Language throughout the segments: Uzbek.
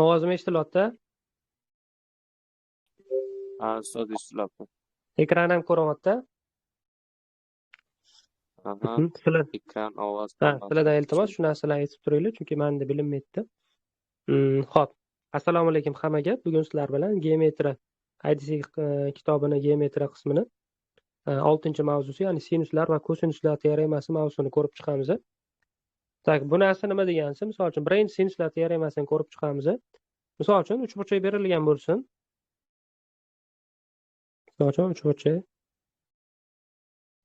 Ovozim eshitilyapti? Ha, ustoz, eshitilyapti. Ekran ham ko'rinyapti? Aha. Sizlar Ekran, ovoz. Ha, sizlardan iltimos, shu narsalarni aytib turinglar, chunki menda bilinmaydi. Xo'p. Assalomu alaykum hammaga. Bugun sizlar bilan geometriya IDC kitobini geometriya qismini 6-mavzusi, ya'ni sinuslar va kosinuslar teoremasi mavzusini ko'rib chiqamiz. Tak, bu narsa nima deganisi? Misol uchun, birinchi sinuslar teoremasini ko'rib chiqamiz. Misol uchun, uchburchak berilgan bo'lsin. Misol uchun, uchburchak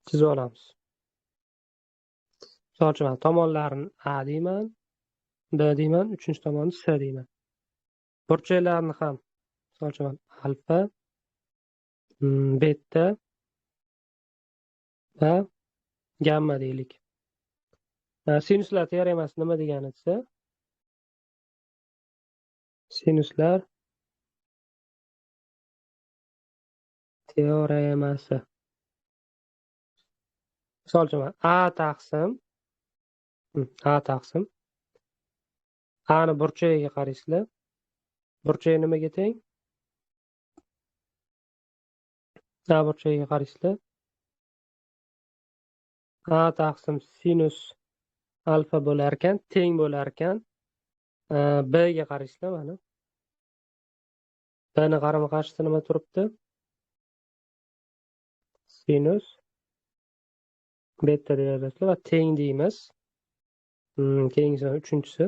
chizib olamiz. Misol uchun, tomonlarini A deyman, B deyman, uchinchi tomonni C deyman. Burchaklarni ham, misol uchun, alfa, beta va gamma deylik. Sinuslar teoremasi nima degani desa, sinuslar teoremasi. Misol uchun, A taqsim A ni burchagiga qaraysizlar. Burchagi nimaga teng? A burchagiga qaraysizlar. A taqsim sinus alfa bo'lar ekan, teng bo'lar ekan. B ga qaraysizlar mana. B ni qarama-qarshisida nima turibdi? Sinus beta deb yozasizlar va teng deymiz. Keyingisi uchinchisi.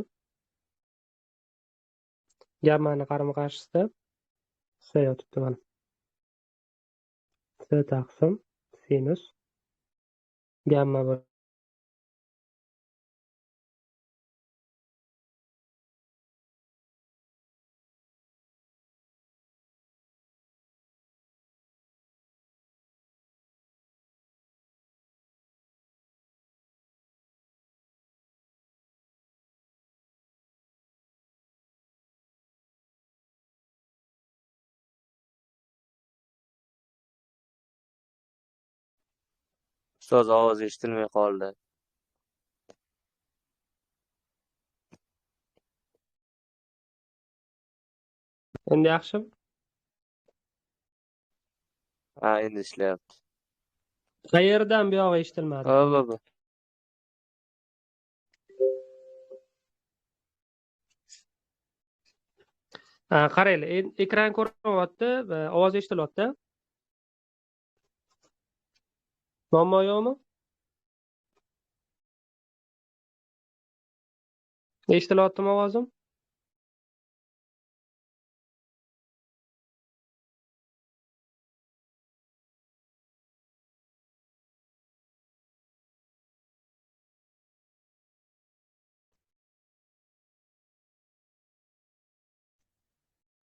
Gammani qarama-qarshisida C yotibdi mana. C taqsim sinus gamma bo'ladi. Ustoz, ovoz eshitilmay qoldi. Endi yaxshimi? Ha, endi ishlayapti. Qayerdan buyog'i eshitilmadi? Ha, qaranglar, ekran ko'rinyapti, ovoz eshitilyapti. Muammo yo'qmi? Eshitilyaptimi ovozim?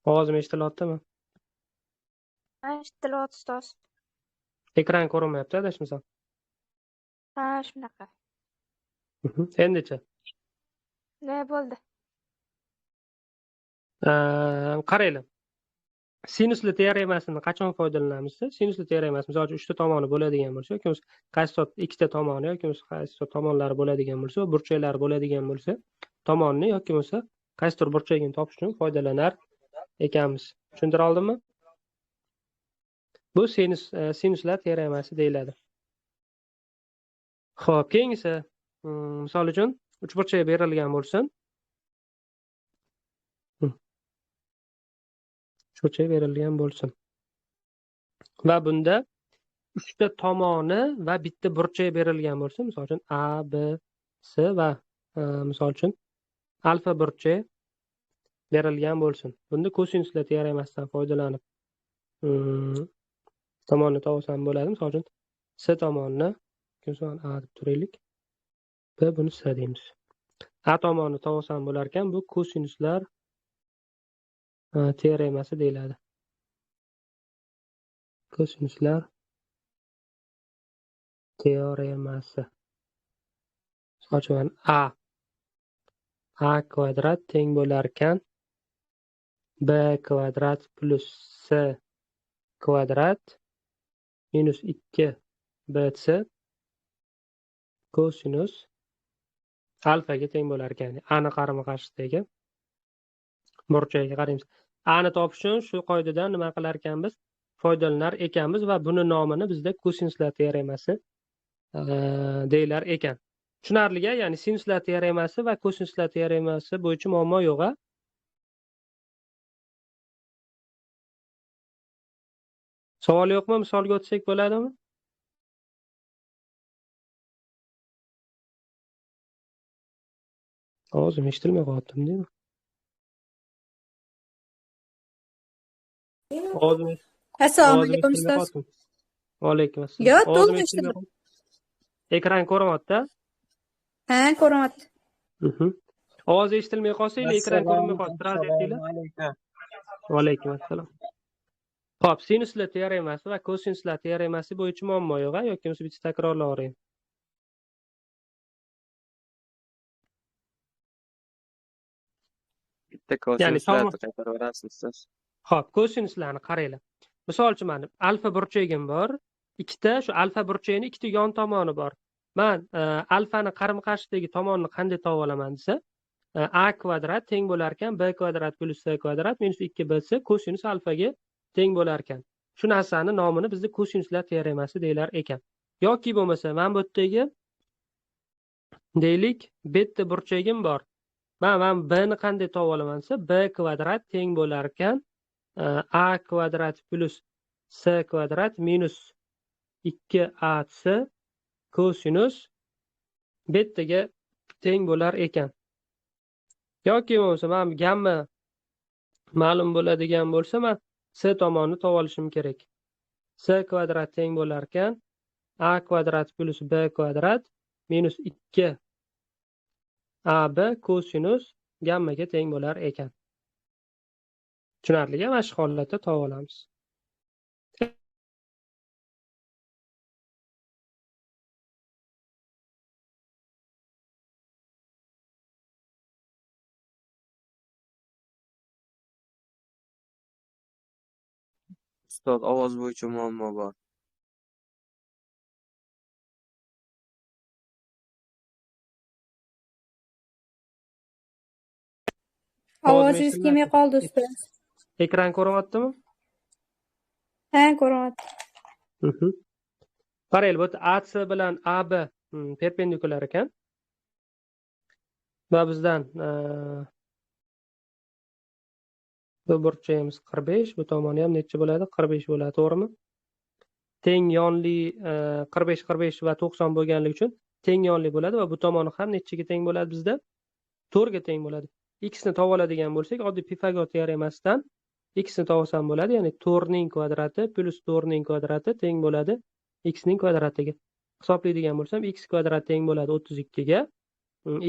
Ovozim eshitilyaptimi? Ha, eshitilyapti, ustoz. Ekran ko'rinmayapti, adashmasam. Ha, shunaqa. Endichi? Ne bo'ldi? Qaranglar. Sinusli teoremasini qachon foydalanamiz? Sinusli teoremasi, misol uchun, 3 ta tomoni bo'ladigan bo'lsa, yoki bo'lmasa qaysi ikkita tomoni yoki bo'lmasa qaysi tomonlari bo'ladigan bo'lsa, burchaklari bo'ladigan bo'lsa, tomonni yoki bo'lmasa qaysidir burchagini topish uchun foydalanar ekanmiz. Tushuntira oldimmi? Bu sinuslar teoremasi deyiladi. Xo'p, keyingisi, misol uchun, uchburchak berilgan bo'lsin. Uchburchak berilgan bo'lsin. Va bunda 3 ta tomoni va bitta burchak berilgan bo'lsin. Misol uchun, A, B, C va misol uchun alfa burchak berilgan bo'lsin. Bunda kosinuslar teoremasidan foydalanib tomonni topsam bo'ladi. Misol uchun, C tomonni A deb turaylik. B buni C deymiz. A tomonni topsam bo'lar ekan, bu kosinuslar teoremasi deyiladi. Kosinuslar teoremasi. Misol uchun, A kvadrat teng bo'lar ekan B kvadrat plus C kvadrat minus 2 BC kosinus alfaga teng bo'lar ekan. A ni qarama-qarshisidagi Burchagiga qaraymiz. A ni topish uchun shu qoidadan nima qilar ekanmiz? Foydalanar ekanmiz va buni nomini bizda kosinuslar teoremasi deyilar ekan. Tushunarli-a? Ya'ni sinuslar teoremasi va kosinuslar teoremasi bo'yicha muammo yo'q-a? Savol yo'qmi? Misolga o'tsak bo'ladimi? Ovozim eshitilmay qolyaptimi, deymi? Ovozim Assalomu alaykum ustoz. Va alaykum assalom. Yo'q, to'liq eshitildi. Ekran ko'rinyapti? Ha, ko'rinyapti. Ovoz eshitilmay qolsa, ekran ko'rinmay qolsa, sразу aytinglar. Va alaykum assalom. Xo'p, sinuslar teoremasi va kosinuslar teoremasi bo'yicha muammo yo'q-a yoki bo'lmasa bitta takrorlab yuboring. Bitta kosinuslarni qaytarib yuborasiz ustoz. Xo'p, kosinuslarni qaranglar. Misol uchun mana alfa burchagim bor, ikkita shu alfa burchagini ikkita yon tomoni bor. Men alfani qarama-qarshisidagi tomonni qanday topib olaman desa, a kvadrat teng bo'lar ekan b kvadrat plyus c kvadrat minus 2bc kosinus alfaga teng bo'lar ekan. Shu narsani nomini bizda kosinuslar teoremasi deyilar ekan. Yoki bo'lmasa mana bu yerdagi deylik beta burchagim bor. Men b ni qanday topib olaman desa, b kvadrat teng bo'lar ekan a kvadrat plyus c kvadrat minus 2ac kosinus betaga teng bo'lar ekan. Yoki bo'lmasa mana gamma ma'lum bo'ladigan bo'lsa, men c tomonni topib olishim kerak. C kvadrat teng bo'lar ekan a kvadrat plyus b kvadrat minus 2 ab kosinus gammaga teng bo'lar ekan. Tushunarli-a? Mana shu holatda topib olamiz. Ustoz, ovoz bo'yicha muammo bor. Ovozingiz kelmay qoldi ustoz. Ekran ko'rinyaptimi? Ha, ko'rinyapti. Qaranglar, bu yerda AC bilan AB perpendikulyar ekan. Va bizdan bu burchagimiz 45, bu tomoni ham necha bo'ladi? 45 bo'ladi, to'g'rimi? Teng yonli 45, 45 va 90 bo'lganligi uchun teng yonli bo'ladi va bu tomoni ham nechaga teng bo'ladi bizda? 4 ga teng bo'ladi. X ni topib oladigan bo'lsak, oddiy Pifagor teoremasidan x ni topsam bo'ladi, ya'ni 4 ning kvadrati plyus 4 ning kvadrati teng bo'ladi x ning kvadratiga. Hisoblaydigan bo'lsam, x kvadrat teng bo'ladi 32 ga,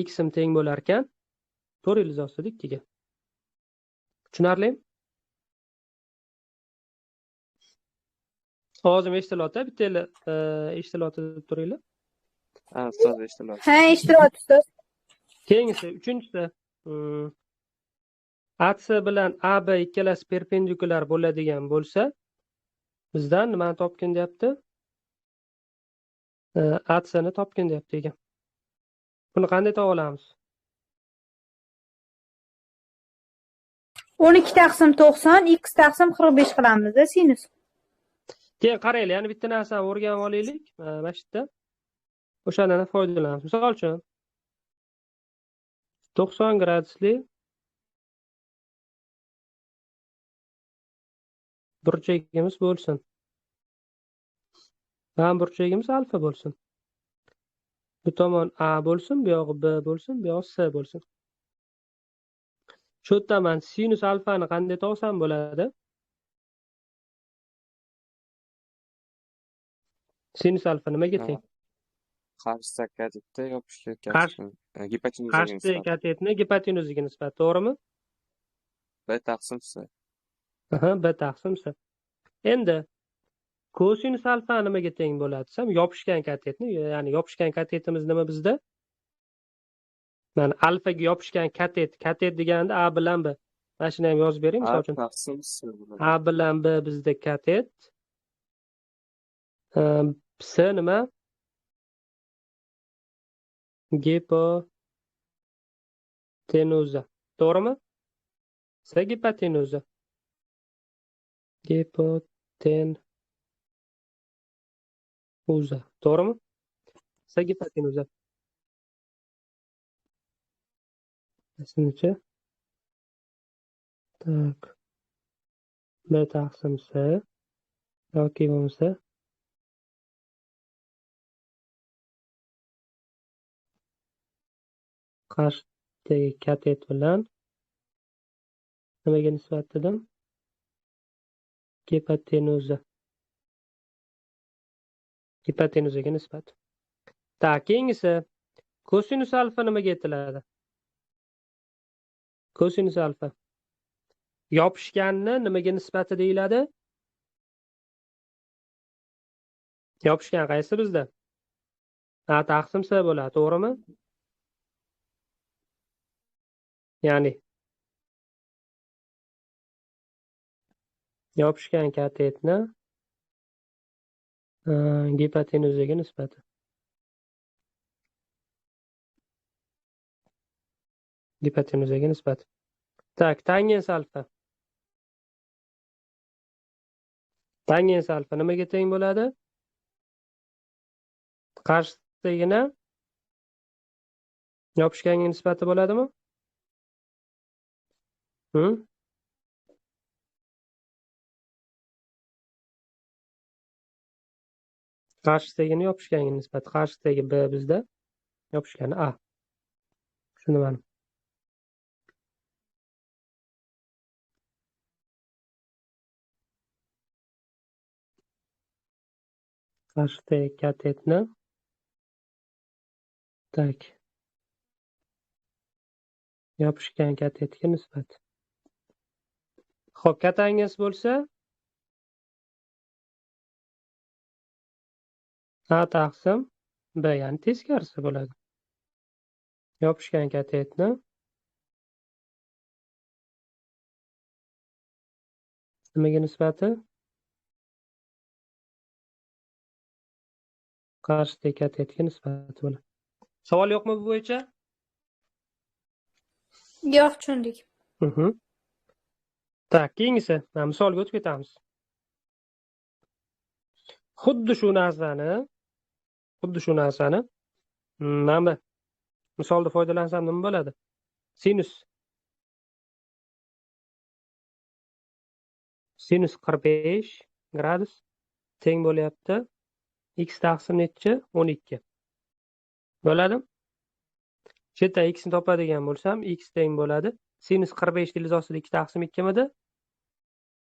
x ham teng bo'lar ekan 4 ildiz ostida 2 ga. Tushunarlimi? Ovozim eshitilyapti, bitta eshitilyapti deb turinglar. Ha, ustoz eshitilyapti. Ha, eshitilyapti ustoz. Keyingisi, uchinchisi, AC bilan AB ikkalasi perpendikulyar bo'ladigan bo'lsa, bizdan nimani topgin deyapti? AC ni topgin deyapti ekan. Buni qanday topa olamiz? 12 taqsim 90 x taqsim 45 qilamiz-da sinus. Keyin qaranglar, yana bitta narsani o'rganib olaylik. Mana shu yerda o'shandan foydalanamiz. Misol uchun 90 gradusli burchagimiz bo'lsin. Mana burchagimiz alfa bo'lsin. Bu tomon A bo'lsin, bu yog'i B bo'lsin, bu yog'i C bo'lsin. Shu yerda men sinus alfani qanday topsam bo'ladi? Sinus alfa nimaga teng? Qarshi katetda yopishgan gipotenuzaga nisbat. Qarshi katetni gipotenuzaga nisbat, to'g'rimi? B taqsim C. Aha, B taqsim C. Endi kosinus alfa nimaga teng bo'ladi desam, yopishgan katetni, ya'ni yopishgan katetimiz nima bizda? Mana alfaga yopishgan katet, katet deganda A bilan B. Mana shuni ham yozib bering, misol uchun. A bilan B bizda katet. C nima? Gipotenuza. To'g'rimi? S gipotenuza. Gipotenuza. To'g'rimi? S gipotenuza. Necha? Tak. B taqsim S yoki bo'lmasa qarshidagi katet bilan nimaga nisbat dedim? Gipotenuza. Gipotenuzaga nisbat. Tak, keyingisi kosinus alfa nimaga aytiladi? Kosinus alfa yopishganni nimaga nisbati deyiladi? Yopishgan qaysi bizda? A taqsim S bo'ladi, to'g'rimi? Ya'ni yopishgan katetni gipotenuzaga nisbati. Gipotenuzaga nisbati. Tak, tangens alfa. Tangens alfa nimaga teng bo'ladi? Qarshisidagina yopishganga nisbati bo'ladimi? Qarshisidagini yopishganga nisbati. Qarshisidagi B bizda, yopishgani A. Shuni mana. Qarshidagi katetni tak yopishgan katetga nisbat. Xo'p, katangiz bo'lsa A taqsim B, ya'ni teskarisi bo'ladi. Yopishgan katetni nimaga nisbati? Qarshidagi katetga nisbati bo'ladi. Savol yo'qmi bu bo'yicha? Yo'q, tushundik. Tak, keyingisi, misolga o'tib ketamiz. Xuddi shu narsani mana misolda foydalansam nima bo'ladi? Sinus. Sinus 45 gradus teng bo'lyapti x taqsim nechi? 12. Bo'ladi? Shu yerda x ni topadigan bo'lsam, x teng bo'ladi. Sinus 45 ildiz ostida 2 taqsim 2 midi?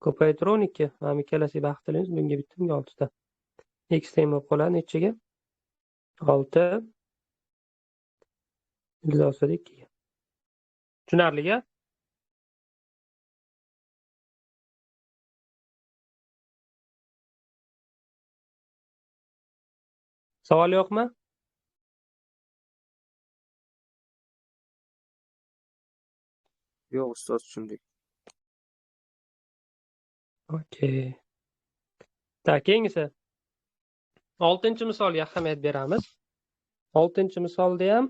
Ko'paytirib 12. Mana ikkalasiga baxt tilaymiz. Bunga bitta, bunga 6 ta. X teng bo'lib qoladi nechiga? 6 ildiz ostida 2. Tushunarli-a? Savol yo'qmi? Yo'q, ustoz, tushundik. Okey. Tak, keyingisi. 6-misolga ahamiyat beramiz. 6-misolda ham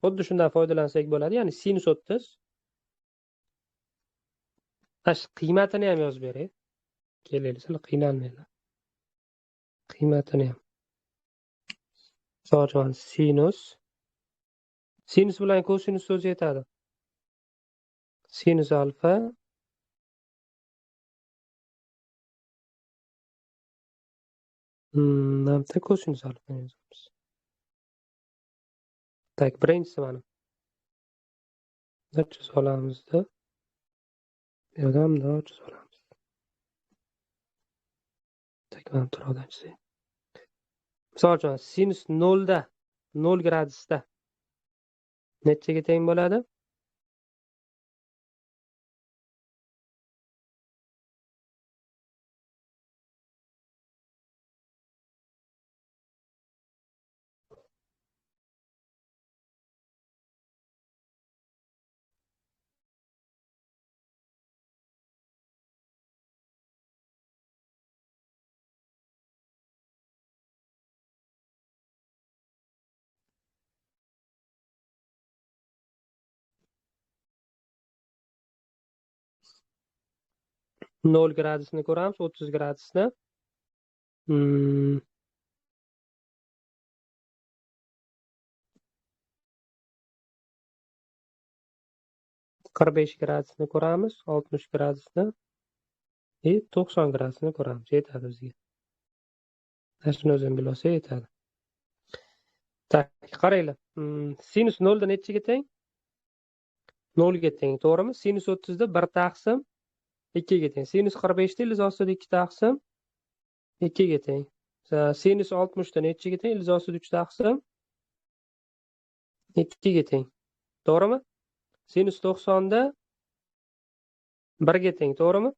xuddi shundan foydalansak bo'ladi, ya'ni sinus 30. Mana shu qiymatini ham yozib beray. Kelaylik, sizlar qiynalmanglar. Qiymatini ham. Misol uchun sinus. Sinus bilan kosinus so'zi yetadi. Sinus alfa namta kosinus alfa yozamiz. Tak, birinchisi mana. Chizib olamizda. Bu yerdan bundoq chizib olamiz. Tak, mana turoqdan chizay. Misol uchun sinus 0 da 0 gradusda nechaga teng bo'ladi? 0 gradusni ko'ramiz, 30 gradusni. 45 gradusni ko'ramiz, 60 gradusni va 90 gradusni ko'ramiz. Yetadi bizga. Shuni o'zim bilsa yetadi. Tak, qaranglar. Sinus 0 da nechaga teng? 0 ga teng, to'g'rimi? Sinus 30 da 1 taqsim 2 ga teng. Sinus 45 da ildiz ostida 2 taqsim 2 ga teng. Sinus 60 da nechaga teng? Ildiz ostida 3 taqsim 2 ga teng. To'g'rimi? Sinus 90 da 1 ga teng, to'g'rimi?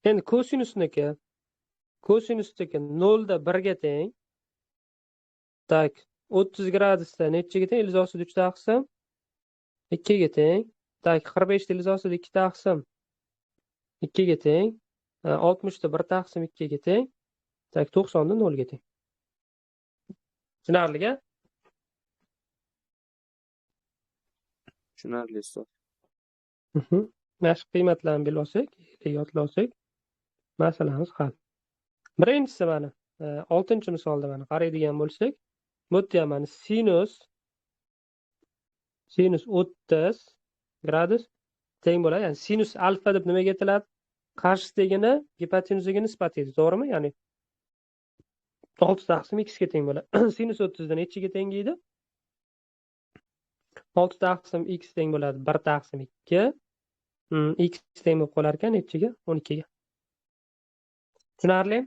Endi kosinusniki, kosinusniki 0 da 1 ga teng. Tak, 30 gradusda nechaga teng? Ildiz ostida 3 taqsim 2 ga teng. Tak, 45 da ildiz ostida 2 taqsim 2 ga teng. 60 da 1 taqsim 2 ga teng. Tak, 90 da 0 ga teng. Tushunarli-a? Tushunarli, ustoz. Mana shu qiymatlarni bilib olsak, yodlab olsak, masalamiz hal. Birinchisi mana 6-misolda mana qaraydigan bo'lsak, bu yerda ham mana sinus 30 gradus teng bo'ladi. Ya'ni sinus alfa deb nimaga aytiladi? Qarshisidagini gipotenuzaga nisbat edi, to'g'rimi? Ya'ni 6 taqsim x ga teng bo'ladi. Sinus 30 da nechaga teng edi? 6 taqsim x teng bo'ladi 1 taqsim 2. X teng bo'lib qolar ekan nechaga? 12 ga. Tushunarli?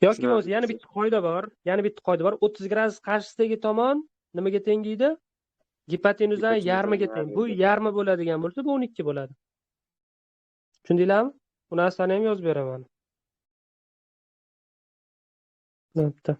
Yoki bo'lmasa yana bitta qoida bor, yana bitta qoida bor. 30 gradus qarshisidagi tomon nimaga teng edi? Gipotenuzaning yarmiga teng. Bu yarmi bo'ladigan bo'lsa, bu 12 bo'ladi. Tushundinglarmi? Bu narsani ham yozib beraman. Bitta.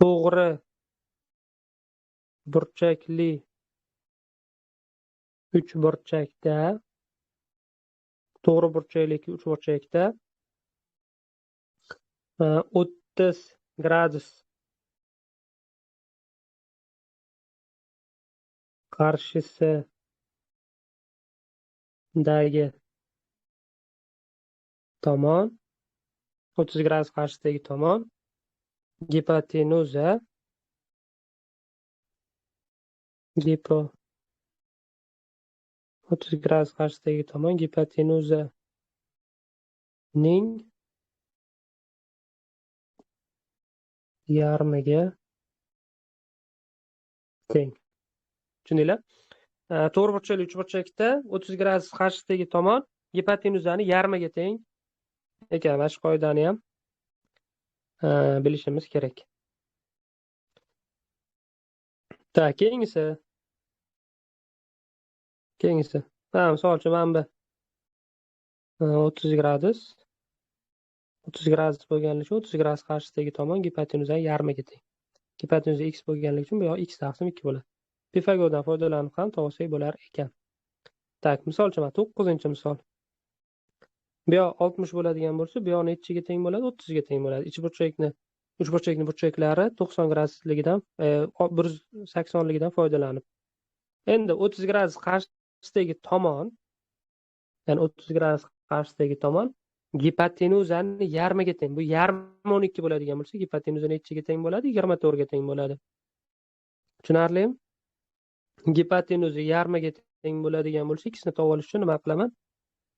To'g'ri burchakli uchburchakda, to'g'ri burchakli uchburchakda 30 gradus qarshisidagi tomon, 30 gradus qarshisidagi tomon gipotenuza 30 gradus qarshisidagi tomon gipotenuzaning yarmiga teng. Tushundinglar? To'g'ri burchakli uchburchakda 30 gradus qarshisidagi tomon gipotenuzani yarmiga teng ekan. Mana shu qoidani ham bilishimiz kerak. Tak, keyingisi. Keyingisi. Ha, misol uchun mana bu 30 gradus. 30 gradus bo'lganligi uchun 30 gradus qarshisidagi tomon gipotenuzaning yarmiga teng. Gipotenuza x bo'lganligi uchun bu yoq x taqsim 2 bo'ladi. Pifagordan foydalanib ham topsak bo'lar ekan. Tak, misol uchun mana 9-misol. Bu yoq 60 bo'ladigan bo'lsa, bu yoq nechaga teng bo'ladi? 30 ga teng bo'ladi. Ich burchakni, uchburchakning burchaklari 90 gradusligidan, 180 ligidan foydalanib. Endi 30 gradus qarshisidagi tomon, ya'ni 30 gradus qarshisidagi tomon gipotenuzaning yarmiga teng. Bu yarmi 12 bo'ladigan bo'lsa, gipotenuza nechaga teng bo'ladi? 24 ga teng bo'ladi. Tushunarlimi? Gipotenuza yarmiga teng bo'ladigan bo'lsa, x ni topib olish uchun nima qilaman?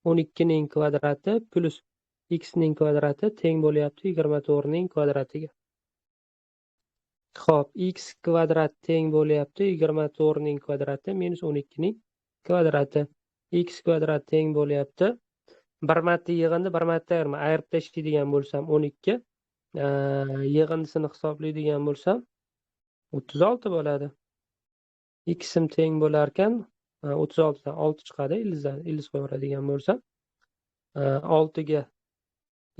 12 ning kvadrati plus x ning kvadrati teng bo'lyapti 24 ning kvadratiga. Xo'p, x kvadrat teng bo'lyapti 24 ning kvadrati minus 12 ning kvadrati. X kvadrat teng bo'lyapti. Bir marta yig'indi, bir marta ayirma. Ayirib tashlaydigan bo'lsam 12, yig'indisini hisoblaydigan bo'lsam 36 bo'ladi. X'im teng bo'lar ekan 36 dan 6 chiqadi, ildizdan ildiz qo'yadigan bo'lsam 6 ga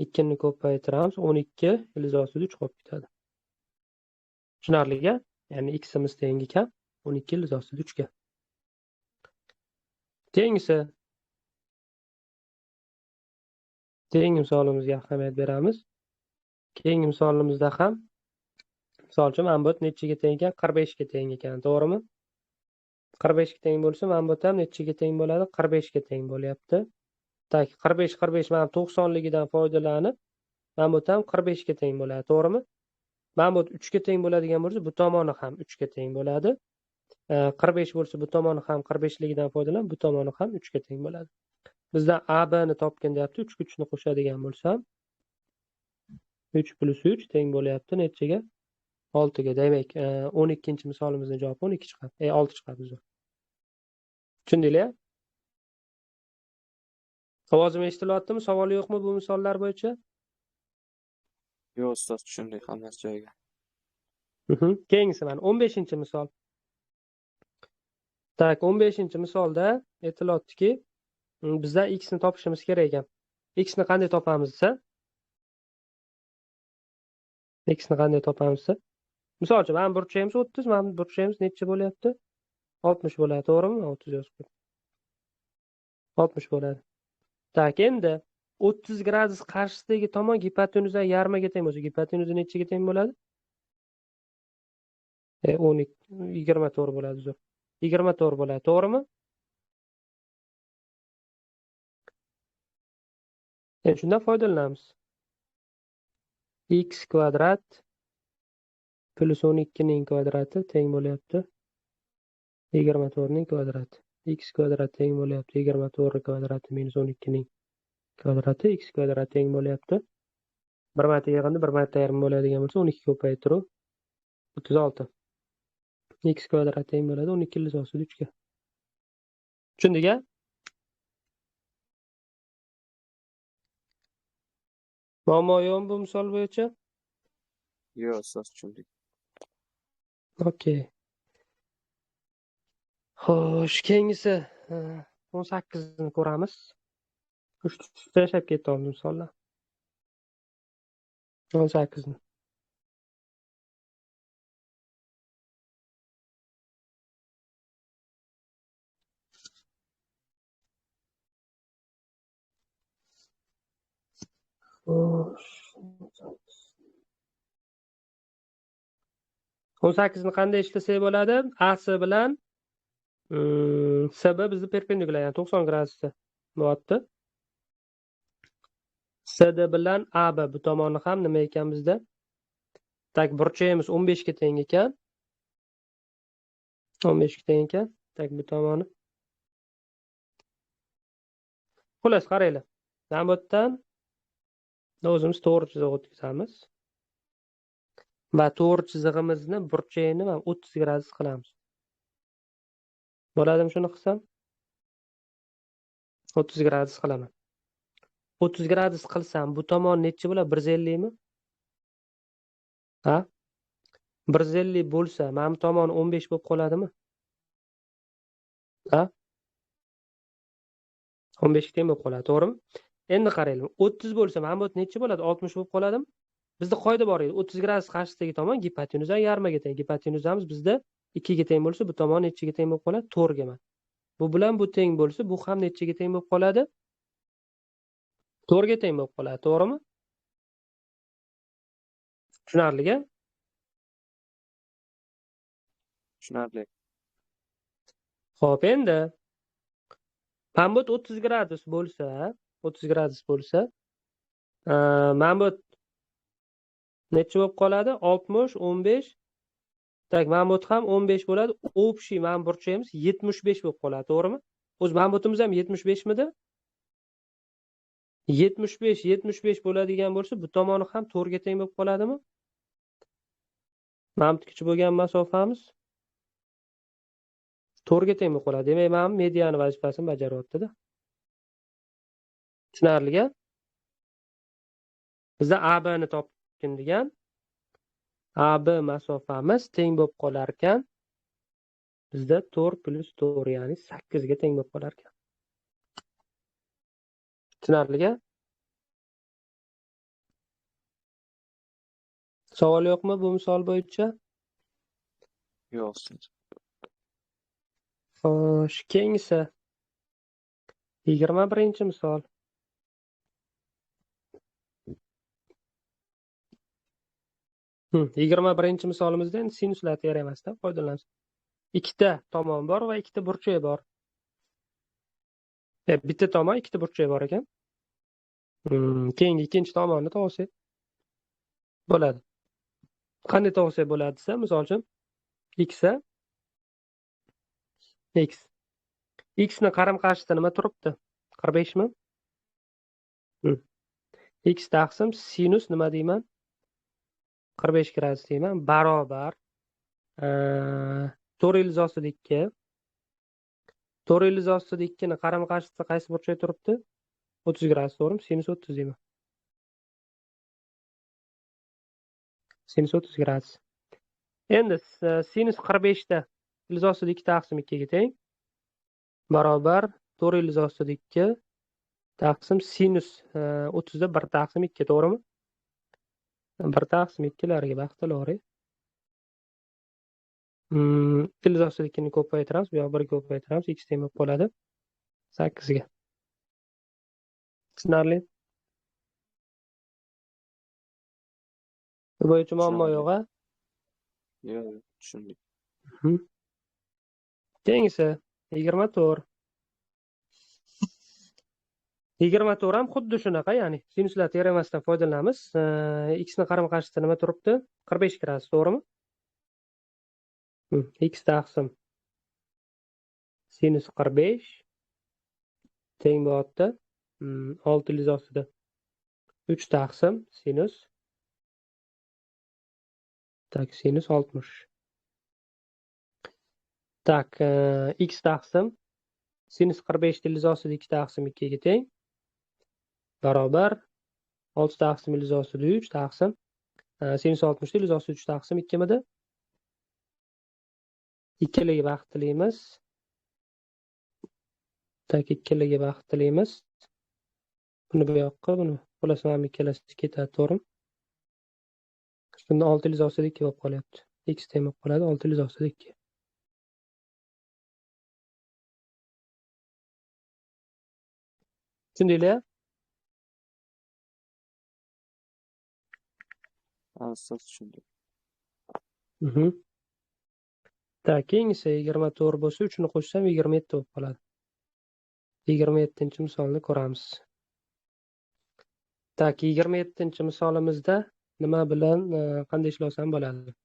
2 ni ko'paytiramiz, 12 ildiz ostida 3 qolib ketadi. Tushunarli-a? Ya'ni x'imiz teng ekan 12 ildiz ostida 3 ga. Keyingisi Keyingi misolimizga ahamiyat beramiz. Keyingi misolimizda ham misol uchun mana bu nechiga teng ekan? 45 ga teng ekan, to'g'rimi? 45 ga teng bo'lsa, mana bu ham nechiga teng bo'ladi? 45 ga teng bo'lyapti. Tak, 45 45 mana 90 ligidan foydalanib, mana bu ham 45 ga teng bo'ladi, to'g'rimi? Mana bu 3 ga teng bo'ladigan bo'lsa, bu tomoni ham 3 ga teng bo'ladi. 45 bo'lsa, bu tomoni ham 45 ligidan foydalanib, bu tomoni ham 3 ga teng bo'ladi. Bizdan AB ni topgin deyapti. 3 ga 3 ni qo'shadigan bo'lsam, 3 + 3 teng bo'lyapti nechaga? 6 ga. Demak, 12-misolimizning javobi 12 chiqadi. 6 chiqadi uzr. Tushundinglar? Ovozim eshitilyaptimi? Savol yo'qmi bu misollar bo'yicha? Yo'q, ustoz, tushundik, hammasi joyiga. Keyingisi mana 15-misol. Tak, 15-misolda aytilyaptiki, bizdan x ni topishimiz kerak ekan. X ni qanday topamiz desa? X ni qanday topamiz desa? Misol uchun, mana burchagimiz 30, mana burchagimiz necha bo'lyapti? 60 bo'ladi, to'g'rimi? 30 yozib qo'y. 60 bo'ladi. Tak, endi 30 gradus qarshisidagi tomon gipotenuzaning yarmiga teng bo'lsa, gipotenuza nechaga teng bo'ladi? 12, 24 bo'ladi, uzr. 24 bo'ladi, to'g'rimi? Endi shundan foydalanamiz. X kvadrat plus 12 ning kvadrati teng bo'lyapti 24 ning kvadrati. X kvadrat teng bo'lyapti 24 kvadrati minus 12 ning kvadrati. X kvadrat teng bo'lyapti. Bir marta yig'indi, bir marta yarim bo'ladigan bo'lsa 12 ko'paytiruv 36. X kvadrat teng bo'ladi 12 ildiz 3 ga. Tushundik-a? Muammo yo'qmi bu misol bo'yicha? Yo'q, ustoz, tushundik. Okey. Xo'sh, keyingisi 18 ni ko'ramiz. 3 tashlab ketdi misollar. 18 ni. Xo'sh, 18 ni qanday ishlasak bo'ladi? AC bilan SB bizni perpendikulyar, ya'ni 90 gradusda bo'lyapti. CD bilan AB bu tomoni ham nima ekan bizda? Tak, burchagimiz 15 ga teng ekan. 15 ga teng ekan. Tak, bu tomoni. Xullas, qaranglar. Mana bu yerdan o'zimiz to'g'ri chiziq o'tkazamiz. Va to'g'ri chizig'imizni burchagini mana 30 gradus qilamiz. Bo'ladimi shuni qilsam? 30 gradus qilaman. 30 gradus qilsam bu tomon necha bo'ladi? 150 mi? Ha? 150 bo'lsa, mana bu tomon 15 bo'lib qoladimi? Ha? 15 ga teng bo'lib qoladi, to'g'rimi? Endi qaraylik. 30 bo'lsa, mana bu necha bo'ladi? 60 bo'lib qoladimi? Bizda qoida bor edi. 30 gradus qarshisidagi tomon gipotenuzaning yarmiga teng. Gipotenuzamiz bizda 2 ga teng bo'lsa, bu tomon nechaga teng bo'lib qoladi? 4 ga. Bu bilan bu teng bo'lsa, bu ham nechaga teng bo'lib qoladi? 4 ga teng bo'lib qoladi, to'g'rimi? Tushunarli-a? Tushunarli. Xo'p, endi mana bu 30 gradus bo'lsa, 30 gradus bo'lsa, mana bu necha bo'lib qoladi? 60, 15. Tak, mana bu ham 15 bo'ladi. Общий mana burchagimiz 75 bo'lib qoladi, to'g'rimi? O'z mana butimiz ham 75 midi? 75, 75 bo'ladigan bo'lsa, bu tomoni ham 4 ga teng bo'lib qoladimi? Mana bu kichik bo'lgan masofamiz 4 ga teng bo'lib qoladi. Demak, mana median vazifasini bajaryapti-da. Tushunarli-a? Bizda AB ni topgin degan. AB masofamiz teng bo'lib qolar ekan. Bizda 4 + 4, ya'ni 8 ga teng bo'lib qolar ekan. Tushunarli-a? Savol yo'qmi bu misol bo'yicha? Yo'q. Xo'sh, keyingisi 21-misol. 21 misolimizda endi sinuslar teoremasidan foydalanamiz. Ikkita tomon bor va ikkita burchak bor. Bitta tomon, ikkita burchak bor ekan. Keyingi ikkinchi tomonni topsak bo'ladi. Qanday topsak bo'ladi desa, misol uchun x x. X ni qarama-qarshisida nima turibdi? 45 mi? X taqsim sinus nima deyman? 45 gradus deyman, barobar 4 ildiz ostida 2. 4 ildiz ostida 2 ni qarama-qarshisida qaysi burchak turibdi? 30 gradus, to'g'rimi? Sinus 30 deyman. Sinus 30 gradus. Endi sinus 45 da ildiz ostida 2 taqsim 2 ga teng. Barobar 4 ildiz ostida 2 taqsim sinus 30 da 1 taqsim 2, to'g'rimi? 1 taqsim 2larga baxtiloring. Ildiz ostida 2 ni ko'paytiramiz, bu yoq 1 ko'paytiramiz, x teng bo'lib qoladi 8 ga. Tushunarli? Bu bo'yicha muammo yo'q, a? Yo'q, tushundik. Keyingisi 24. 24 ham xuddi shunaqa, ya'ni sinuslar teoremasidan foydalanamiz. X ni qarama-qarshisida nima turibdi? 45 gradus, to'g'rimi? X taqsim sinus 45 teng bo'ladi 6 ildiz ostida 3 taqsim sinus, tak, sinus 60. Tak, x taqsim sinus 45 ildiz ostida 2 taqsim 2 ga teng barobar 6 taqsim ildiz ostida 3 taqsim sinus 60 ildiz ostida 3 taqsim 2 midi? Ikkiligi baxt tilaymiz. Tak, ikkiligi baxt tilaymiz. Buni bu yoqqa, buni xullas mana ikkalasi ketadi, to'g'rimi? Shunda 6 ildiz ostida 2 bo'lib qolyapti. X teng bo'lib qoladi 6 ildiz ostida 2. Tushundinglar? Ustoz, tushundim. Tak, keyingisi 24 bo'lsa, 3 ni qo'shsam 27 bo'lib qoladi. 27-misolni ko'ramiz. Tak, 27-misolimizda nima bilan qanday ishlasam bo'ladi?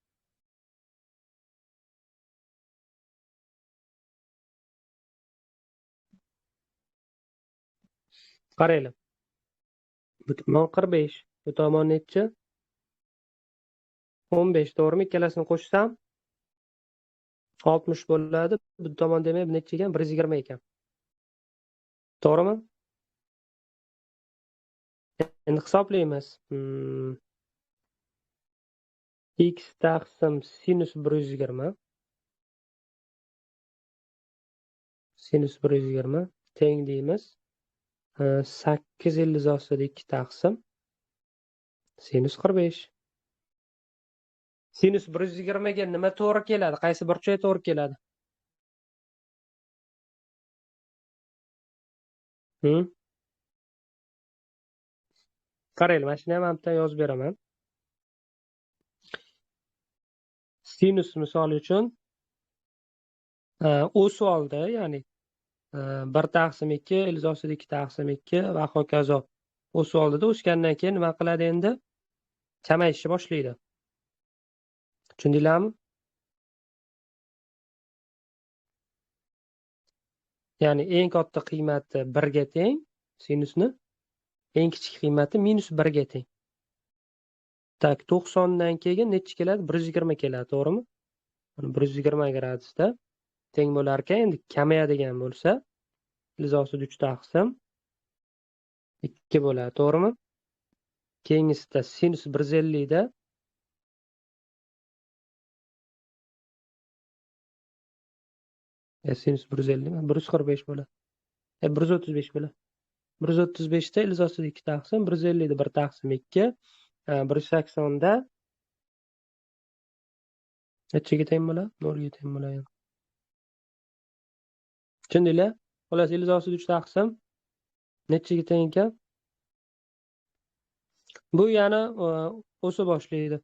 Qaraylik. Bu tomon 45, bu tomon nechi? 15, to'g'rimi? Ikkalasini qo'shsam 60 bo'ladi. Bu tomon demak necha ekan? 120 ekan. To'g'rimi? Endi hisoblaymiz. X taqsim sinus 120. Sinus 120 teng deymiz. 8 ildiz ostida 2 taqsim sinus 45. Sinus 120 ga nima to'g'ri keladi? Qaysi burchak to'g'ri keladi? Qaraylik, mana shuni ham bitta yozib beraman. Sinus misol uchun o'sib oldi, ya'ni 1 taqsim 2 ildiz ostida 2 taqsim 2 va hokazo. O'sib oldida, o'sgandan keyin nima qiladi endi? Kamayishni boshlaydi. Tushundinglarmi? Ya'ni eng katta qiymati 1 ga teng sinusni, eng kichik qiymati -1 ga teng. Tak, 90 dan keyin necha keladi? 120 keladi, to'g'rimi? 120 gradusda teng bo'lar ekan. Endi kamayadigan bo'lsa, ildiz ostida 3 taqsim 2 bo'ladi, to'g'rimi? Keyingisida sinus 150 da sinus 150 145 bo'ladi. 135 bo'ladi. 135 da ildiz ostida 2 taqsim 150 da 1 taqsim 2, 180 da nechaga teng bo'ladi? 0 ga teng bo'ladi. Tushundinglar? Xullas, ildiz ostida 3 taqsim nechaga teng ekan? Bu yana o'sa boshlaydi.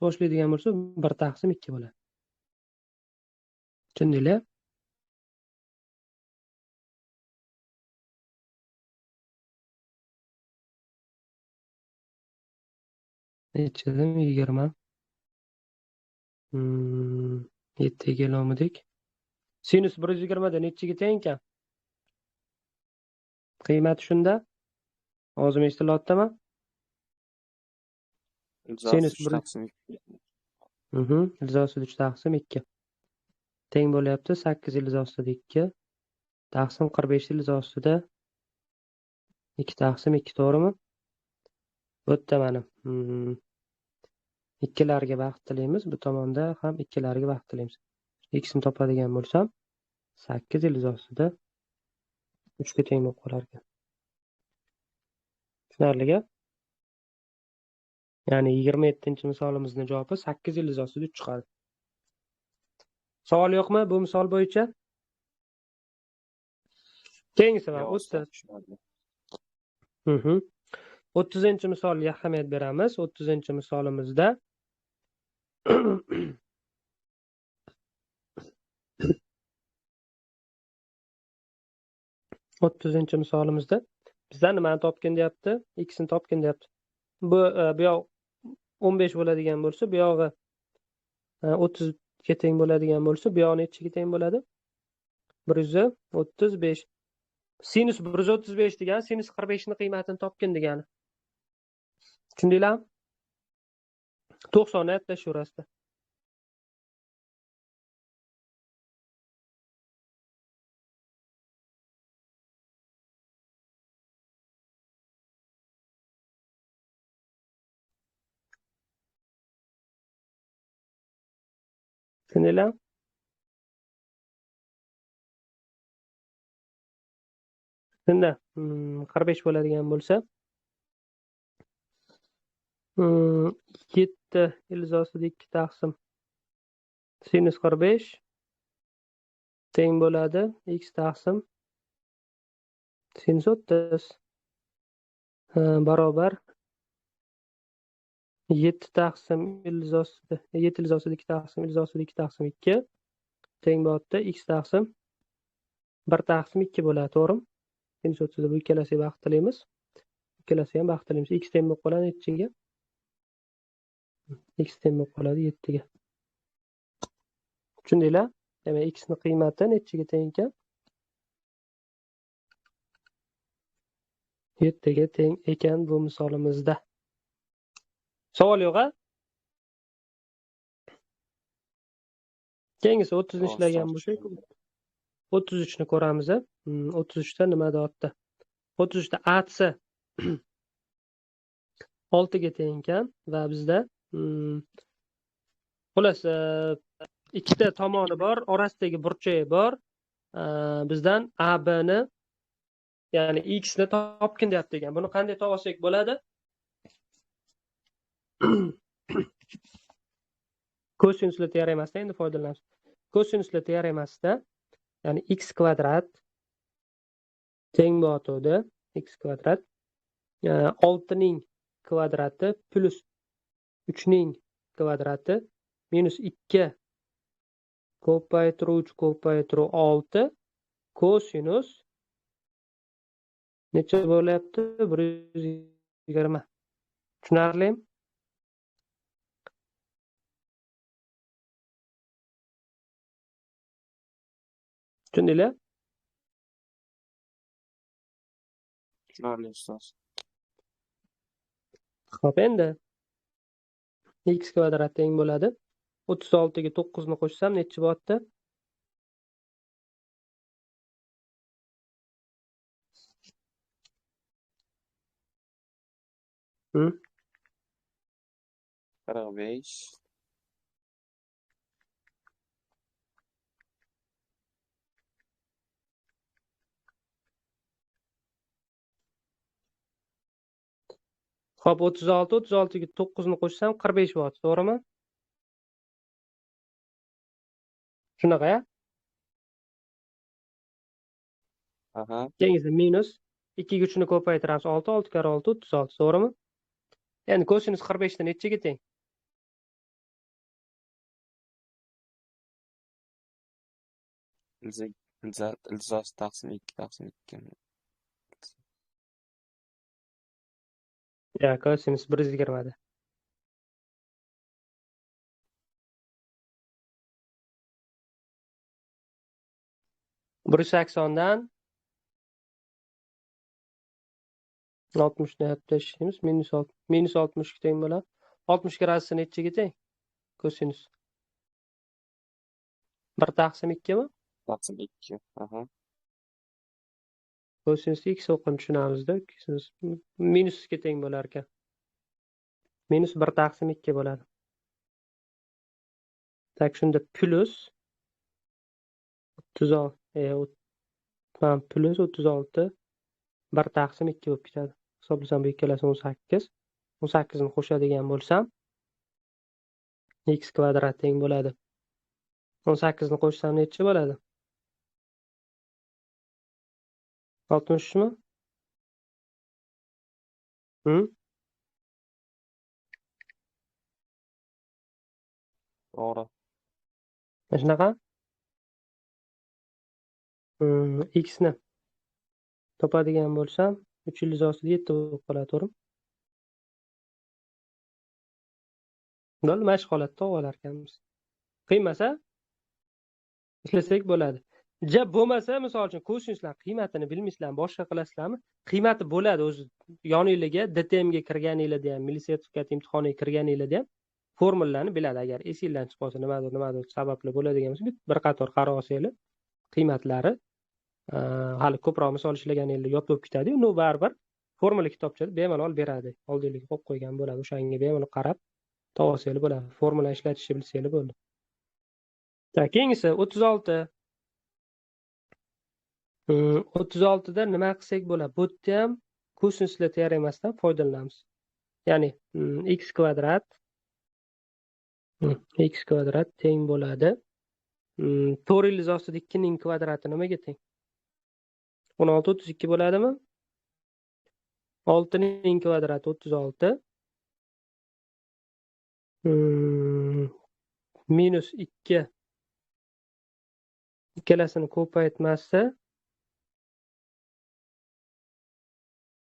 Boshlaydigan bo'lsa 1 taqsim 2 bo'ladi. Tushundinglar? Necha dedim? 20. 7 ga kelolmadik. Sinus 120 da nechaga teng ekan? Qiymati shunda. Ovozim eshitilyaptimi? Sinus 3 taqsim 2. Ildiz ostida 3 taqsim 2. Teng bo'lyapti 8 ildiz ostida 2 taqsim 45 ildiz ostida 2 taqsim 2, to'g'rimi? Bu yerda mana ikkilarga baxt tilaymiz, bu tomonda ham ikkilarga baxt tilaymiz. X ni topadigan bo'lsam 8 ildiz ostida 3 ga teng bo'lib qolar ekan. Tushunarli-ku? Ya'ni 27-misolimizning javobi 8 ildiz ostida 3 chiqadi. Savol yo'qmi bu misol bo'yicha? Keyingisi mana 30. 30-misolga ahamiyat beramiz. 30-misolimizda bizdan nimani topgin deyapti? X ni topgin deyapti. Bu yoq 15 bo'ladigan bo'lsa, bu yog'i 30 ga teng bo'ladigan bo'lsa, bu yog'i nechaga teng bo'ladi? 135. Sinus 135 degani sinus 45 ni qiymatini topgin degani. Tushundinglarmi? 90 ni aytlashaverasizlar. Tushundinglarmi? Shunda 45 bo'ladigan bo'lsa 7 ildiz ostida 2 taqsim sinus 45 teng bo'ladi x taqsim sinus 30 barobar 7 taqsim ildiz ostida 7 ildiz ostida 2 taqsim ildiz ostida 2 taqsim 2 teng bo'ladi x taqsim 1 taqsim 2 bo'ladi, to'g'rimi? Sinus 30 da bu ikkalasiga baxt tilaymiz. Ikkalasi ham baxt tilaymiz. X teng bo'lib qoladi nechaga? X teng bo'lib qoladi 7 ga. Tushundinglar? Demak, x ni qiymati nechaga teng ekan? 7 ga teng ekan bu misolimizda. Savol yo'q-a? Keyingisi 30 ni ishlagan bo'lsak, 33 ni ko'ramiz. 33 da nima deyapti? 33 da AC 6 ga teng ekan va bizda xullas ikkita tomoni bor, orasidagi burchagi bor. Bizdan AB ni, ya'ni x ni topgin deyapti ekan. Buni qanday topsak bo'ladi? Kosinuslar teoremasidan endi foydalanamiz. Kosinuslar teoremasida, ya'ni x kvadrat teng bo'ladi x kvadrat 6 ning kvadrati plus 3 ning kvadrati minus 2 ko'paytiruv 3 ko'paytiruv 6 kosinus necha bo'lyapti? 120. Tushunarlimi? Tushundinglar? Tushunarli ustoz. Xo'p, endi x kvadrat teng bo'ladi 36 ga 9 ni qo'shsam necha bo'lyapti? 45. Xo'p, 36 36 ga 9 ni qo'shsam 45 bo'ladi, to'g'rimi? Shunaqa-ya? Aha. Keyingisi minus 2 ga 3 ni ko'paytiramiz 6, 6 karra 6 36, to'g'rimi? Endi kosinus 45 da nechaga teng? Ildiz taqsim 2 taqsim 2. Ya, kosinus 120 da. 180dan 60 ni tashlaymiz, minus 6, minus 62 teng bo'ladi. 60 gradusni nechaga teng? Kosinus 1 taqsim 2 mi? Taqsim 2. Aha. Kosinus x o'qini tushunamizda, kosinus minusga teng bo'lar ekan. Minus 1 taqsim 2 bo'ladi. Tak, shunda plus 36, plus 36 1 taqsim 2 bo'lib ketadi. Hisoblasam bu ikkalasi 18. 18 ni qo'shadigan bo'lsam x kvadrat teng bo'ladi. 18 ni qo'shsam necha bo'ladi? 63 mi? To'g'ri. Mana shunaqa? X ni topadigan bo'lsam 3 ildiz ostida 7 bo'lib qoladi, to'g'rimi? Bo'ldi, mana shu holatda olar ekanmiz. Qiymasa ishlasak bo'ladi. Ja bo'lmasa, misol uchun kosinuslar qiymatini bilmaysizlarmi, boshqa qilasizlarmi? Qiymati bo'ladi o'zi yoningizga DTM ga kirganingizda ham, milliy sertifikat imtihoniga kirganingizda ham formulalarni biladi. Agar esingizdan chiqib qolsa, nimadir sababli bo'ladigan bo'lsa, bir qator qarab olsanglar, qiymatlari hali ko'proq misol ishlaganingizda yod bo'lib ketadi-yu, no baribir formula kitobchada bemalol beradi. Oldingizga qo'yib qo'ygan bo'ladi. O'shanga bemalol qarab topsanglar bo'ladi. Formula ishlatishni bilsanglar bo'ldi. Tak, keyingisi 36. 36 da nima qilsak bo'ladi? Bu yerda ham kosinuslar teoremasidan foydalanamiz. Ya'ni x kvadrat teng bo'ladi. 4 ildiz ostida 2 ning kvadrati nimaga teng? 16 32 bo'ladimi? 6 ning kvadrati 36 minus 2 ikkalasini ko'paytmasi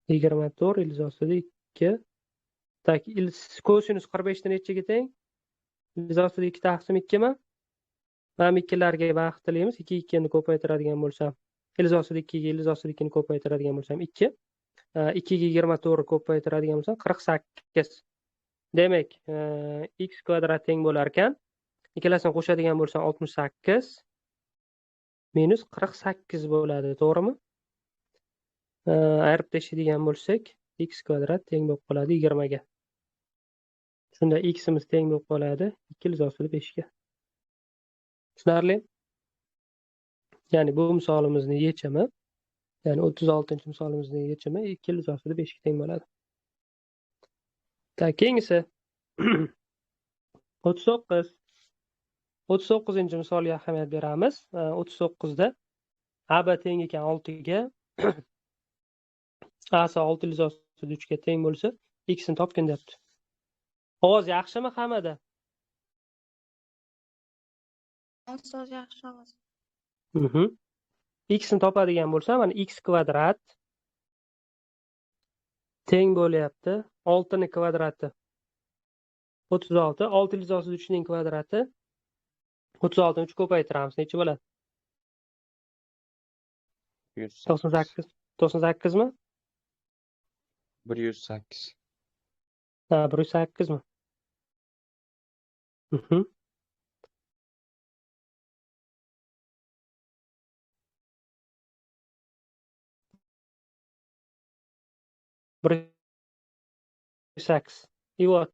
24 ildiz ostida 2. Tak, kosinus 45 da nechaga teng? Ildiz ostida 2 taqsim 2 mi? Mana ikkilarga vaqt tilaymiz. 2 2 ni ko'paytiradigan bo'lsam, ildiz ostida 2 ga ildiz ostida 2 ni ko'paytiradigan bo'lsam 2. 2 ga 24 ko'paytiradigan bo'lsam 48. Demak, x kvadrat teng bo'lar ekan. Ikkalasini qo'shadigan bo'lsam 68 minus 48 bo'ladi, to'g'rimi? Ayirib tashlaydigan bo'lsak, x kvadrat teng bo'lib qoladi 20 ga. Shunda x'imiz teng bo'lib qoladi 2 ildiz ostida 5 ga. Tushunarli? Ya'ni bu misolimizning yechimi, ya'ni 36-misolimizning yechimi 2 ildiz ostida 5 ga teng bo'ladi. Tak, keyingisi 39. 39-misolga ahamiyat beramiz. 39 da AB teng ekan 6 ga, A 6 ildiz ostida 3 ga teng bo'lsa, x ni topgin deyapti. Ovoz yaxshimi hammada? Ustoz, yaxshi ovoz. X ni topadigan bo'lsam, mana x kvadrat teng bo'lyapti 6 ning kvadrati 36, 6 ildiz ostida 3 ning kvadrati 36 ni 3 ko'paytiramiz, necha bo'ladi? 98. 98 mi? 108. Ha, 108 mi? Bir 8. И вот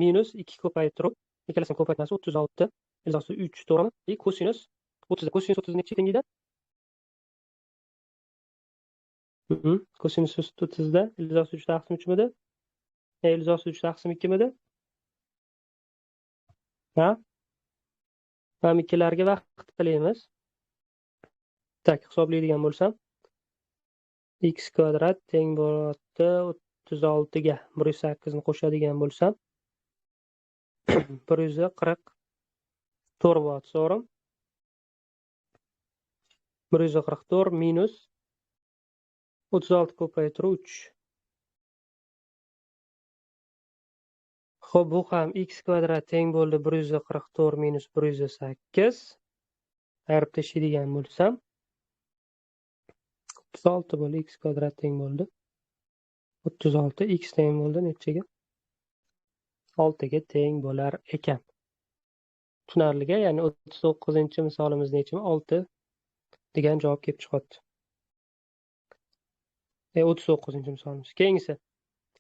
minus 2 ko'paytirib, ikkalasini ko'paytmasi 36 ildiz ostida 3, to'g'rimi? И kosinus 30. Kosinus 30 necha teng edi? Kosinus 30 da ildiz ostida 3 taqsim 3 midi? Ildiz ostida 3 taqsim 2 midi? Ha? Mana ikkilarga vaqt tilaymiz. Tak, hisoblaydigan bo'lsam x kvadrat teng bo'ladi 36 ga 108 ni qo'shadigan bo'lsam 144 bo'ladi, to'g'rimi? 144 minus 36 ko'paytiruv 3. Xo'p, bu ham x kvadrat teng bo'ldi 144 minus 108. Ayirib tashlaydigan bo'lsam 36 bo'ldi, x kvadrat teng bo'ldi 36, x teng bo'ldi nechaga? 6 ga teng bo'lar ekan. Tushunarliga, ya'ni 39-misolimizni yechimi 6 degan javob kelib chiqadi. 39-misolimiz. Keyingisi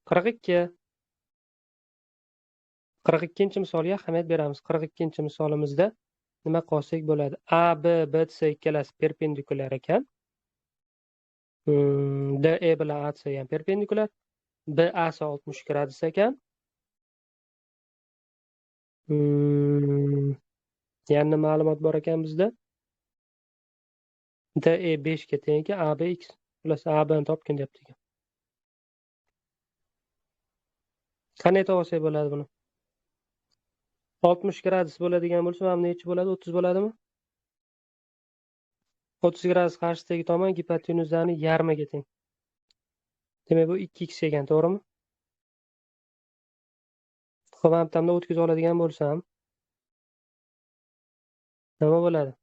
42. 42-misolga ahamiyat beramiz. 42-misolimizda nima qilsak bo'ladi? A, B, B, C ikkalasi perpendikulyar ekan. D, E bilan AC ham perpendikulyar. B, A 60 gradus ekan. Yana ma'lumot bor ekan bizda. D, E 5 ga teng ekan, A, B x. Xullas, A, B ni topgin deyapti ekan. Qanday topsak bo'ladi buni? 60 gradus bo'ladigan bo'lsa, mana necha bo'ladi? 30 bo'ladimi? 30 gradus qarshisidagi tomon gipotenuzaning yarmiga teng. Demak, bu 2x ekan, to'g'rimi? Xo'p, mana bu tomda o'tkazib oladigan bo'lsam, nima bo'ladi?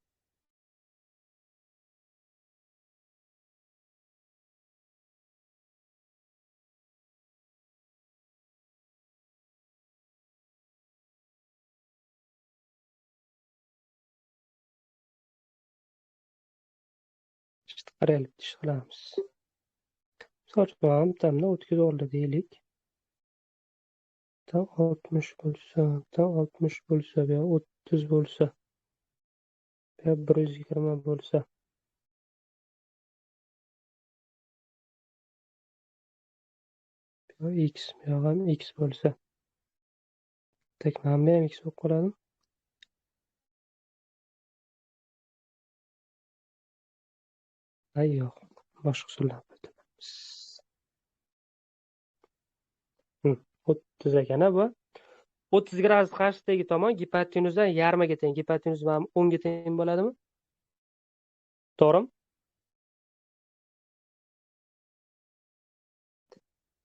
Qaraylik, ish qilamiz. Misol uchun, mana bu tomda o'tkazib oldi deylik. Tam 60 bo'lsa, tam 60 bo'lsa, bu 30 bo'lsa, bu 120 bo'lsa. Bu x, bu ham x bo'lsa. Tak, mana bu ham x bo'lib qoladimi? Ay, yo'q, boshqa usuldan foydalanamiz. 30 ekan bu. 30 gradus qarshisidagi tomon gipotenuzdan yarmiga teng. Gipotenuz mana 10 ga teng bo'ladimi? To'g'rimi?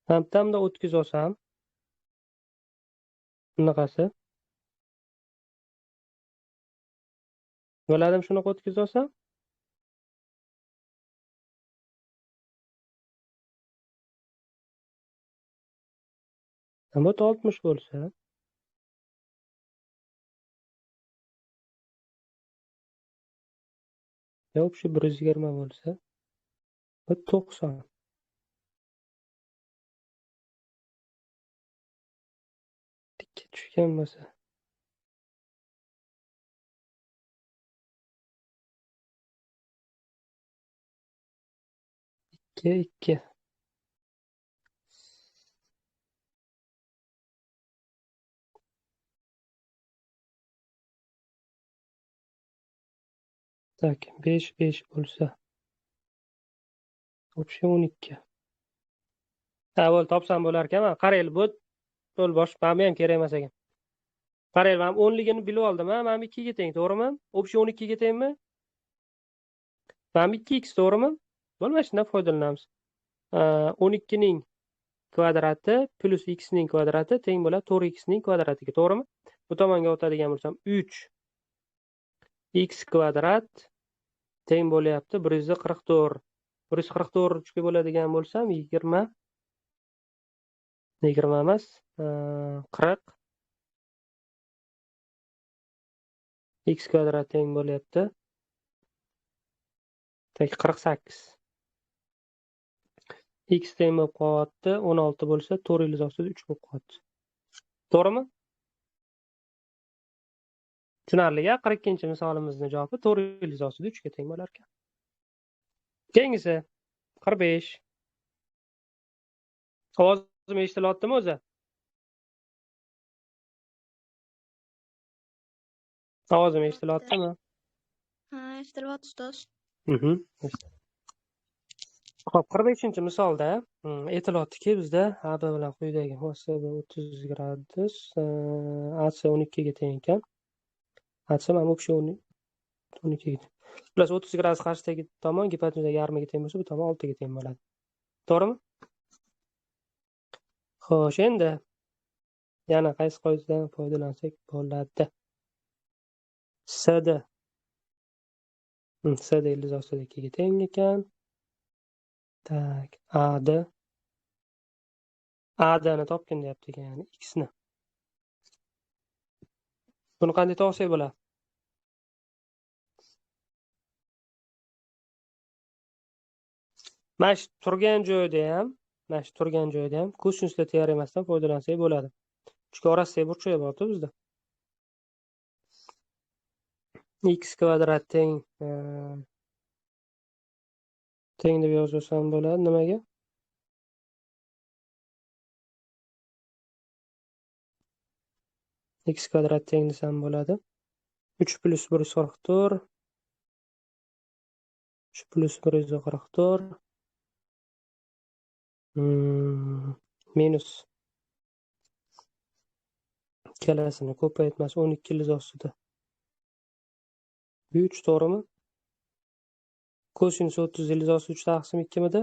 Hamda o'tkazib olsam bunaqasi bo'ladimi? Shunaqa o'tkazib olsam bu 60 bo'lsa, yo'q, shu 120 bo'lsa, bu 90. Tikka tushgan bo'lsa, 2 2. Tak, 5 5 bo'lsa, общий 12. Avval topsam bo'lar ekan. Qaraylik, bu to'l bosh, mana ham kerak emas ekan. Qaraylik, men 10ligini bilib oldim, ha, mana 2 ga teng, to'g'rimi? Общий 12 ga tengmi? Mana 2x, to'g'rimi? Bo'lma, shundan foydalanamiz. 12 ning kvadrati plus x ning kvadrati teng bo'ladi 4x ning kvadratiga, to'g'rimi? Bu tomonga o'tadigan bo'lsam 3 x kvadrat teng bo'lyapti 144. 144 3 ga bo'ladigan bo'lsam 20 emas, 40 x kvadrat teng bo'lyapti 48. X teng bo'lib qolyapti 16 bo'lsa, 4 ildiz ostida 3 bo'lib qolyapti. To'g'rimi? Tushunarli-ya? 42-misolimizning javobi 4 ildiz ostida 3 ga teng bo'lar ekan. Keyingisi 45. Ovozim eshitilyaptimi o'zi? Ovozim eshitilyaptimi? Ha, eshitilyapti ustoz. Xo'p, 45-misolda aytilyaptiki, bizda AB bilan quyidagi OSB 30 gradus, AC 12 ga teng ekan. AC mana bu 12 ga teng. Xullas 30 gradus qarshisidagi tomon gipotenuza yarmiga teng bo'lsa, bu tomon 6 ga teng bo'ladi. To'g'rimi? Xo'sh, endi yana qaysi qoidadan foydalansak bo'ladi? CD. CD ildiz ostida 2 ga teng ekan. Tak, AD. AD ni topgin deyapti ekan, ya'ni x ni. Buni qanday topsak bo'ladi? Mana shu turgan joyda ham, kosinuslar teoremasidan foydalansak bo'ladi. Chunki orasidagi burchak bor-ku bizda. X kvadrat teng teng deb yozsam bo'ladi. Nimaga? X kvadrat teng desam bo'ladi. 3 plus 144. 3 plus 144 minus ikkalasini ko'paytmasi 12 ildiz ostida 3, to'g'rimi? Kosinus 30 ildiz ostida 3 taqsim 2 midi?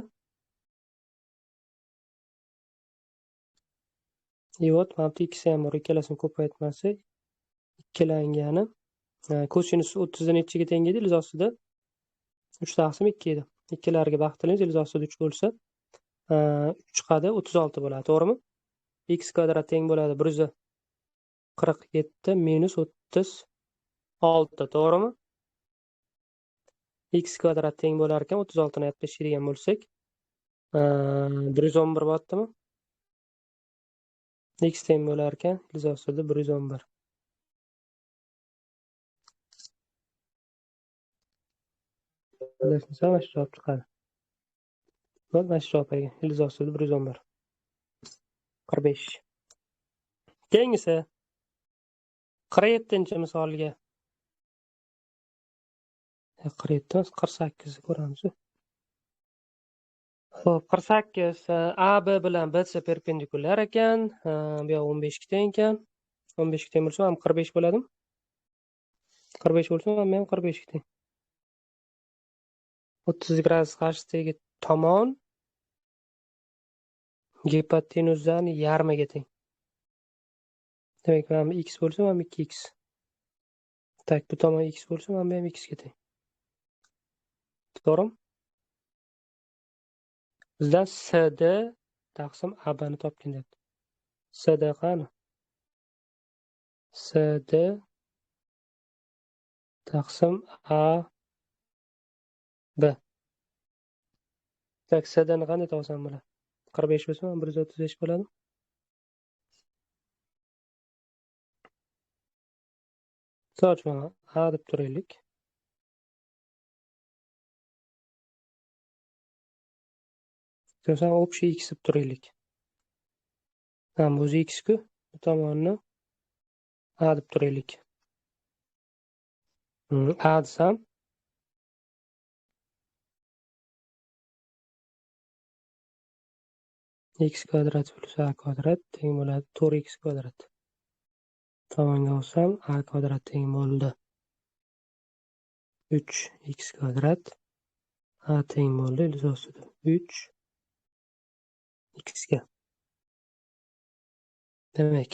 И вот mana bu ikkisi ham bor, ikkalasini ko'paytmasi ikkilangani. Kosinus 30 dan nechiga teng edi? Ildiz ostida 3 taqsim 2 edi. Ikkilarga baxtilaymiz, ildiz ostida 3 bo'lsa 3 chiqadi, 36 bo'ladi, to'g'rimi? X kvadrat teng bo'ladi 147 minus 36, to'g'rimi? X kvadrat teng bo'lar ekan 36 ni tashlaydigan bo'lsak, 111 bo'ladimi? X teng bo'lar ekan ildiz ostida 111. Adashmasam mana shu javob chiqadi. Mana shu javob ekan, ildiz ostida 111. 45. Keyingisi 47-misolga. 47 emas, 48 ni ko'ramiz. Xo'p, 48 AB bilan BC perpendikulyar ekan. Bu yoq 15 ga teng ekan. 15 ga teng bo'lsa ham 45 bo'ladimi? 45 bo'lsa ham 45 ga teng. 30 gradus qarshisidagi tomon gipotenuzani yarmiga teng. Demak, mana bu x bo'lsa, mana bu 2x. Tak, bu tomon x bo'lsa, mana bu ham x ga teng. To'g'rimi? Bizdan CD taqsim AB ni topgin deyapti. CD qani? CD taqsim AB. Tak, CD ni qanday topsam bo'ladi? 45 bo'lsa, 135 bo'ladi. Misol uchun A deb turaylik. Masalan, общий x deb turaylik. Ha, bu o'zi x-ku. Bu tomonni A deb turaylik. A desam x kvadrat plus a kvadrat teng bo'ladi 4x kvadrat. Tomonga olsam a kvadrat teng bo'ldi 3x kvadrat, a teng bo'ldi ildiz ostida 3 x ga. Demak,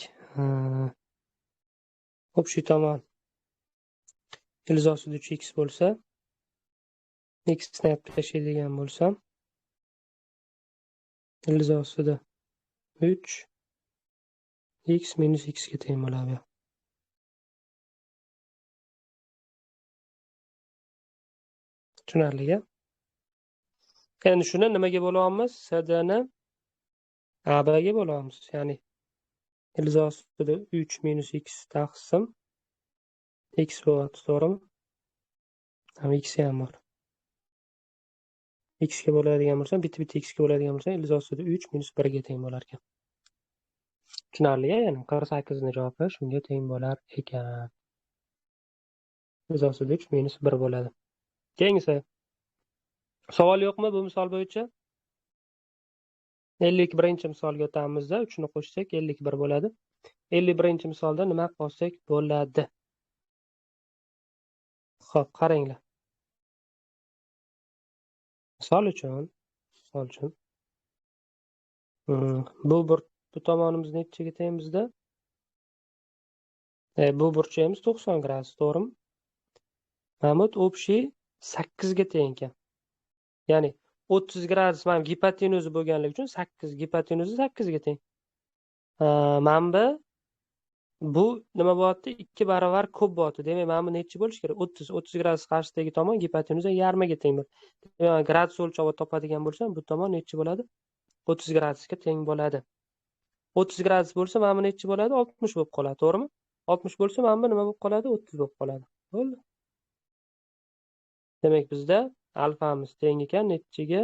общий tomon ildiz ostida 3x bo'lsa, x ni olib tashlaydigan bo'lsam ildiz ostida 3 x minus x ga teng bo'ladi. Tushunarli-ya? Endi shuni nimaga bo'lyapmiz? CD ni AB ga bo'lyapmiz. Ya'ni ildiz ostida 3 minus x taqsim x bo'lyapti, to'g'rimi? Ham x ham bor. X ga bo'ladigan bo'lsam, bitta-bitta x ga bo'ladigan bo'lsam, ildiz ostida 3 minus 1 ga teng bo'lar ekan. Tushunarli-ya? Ya'ni 48 ni javobi shunga teng bo'lar ekan. Ildiz ostida 3 minus 1 bo'ladi. Keyingisi. Savol yo'qmi bu misol bo'yicha? 51-misolga o'tamizda, 3 ni qo'shsak 51 bo'ladi. 51-misolda nima qilsak bo'ladi? Xo'p, qaranglar. Misol uchun, bu tomonimiz nechaga teng bizda? Bu burchagimiz 90 gradus, to'g'rimi? Mana bu общий 8 ga teng ekan. Ya'ni 30 gradus mana gipotenuza bo'lganligi uchun 8, gipotenuza 8 ga teng. Mana bu nima bo'lyapti? 2 barobar ko'p bo'lyapti. Demak, mana bu necha bo'lishi kerak? 30 gradus qarshisidagi tomon gipotenuza yarmiga teng bo'ladi. Demak, gradus o'lchovi topadigan bo'lsam, bu tomon necha bo'ladi? 30 gradusga teng bo'ladi. 30 gradus bo'lsa, mana bu necha bo'ladi? 60 bo'lib qoladi, to'g'rimi? 60 bo'lsa, mana bu nima bo'lib qoladi? 30 bo'lib qoladi. Bo'ldi. Demak, bizda alfamiz teng ekan nechaga?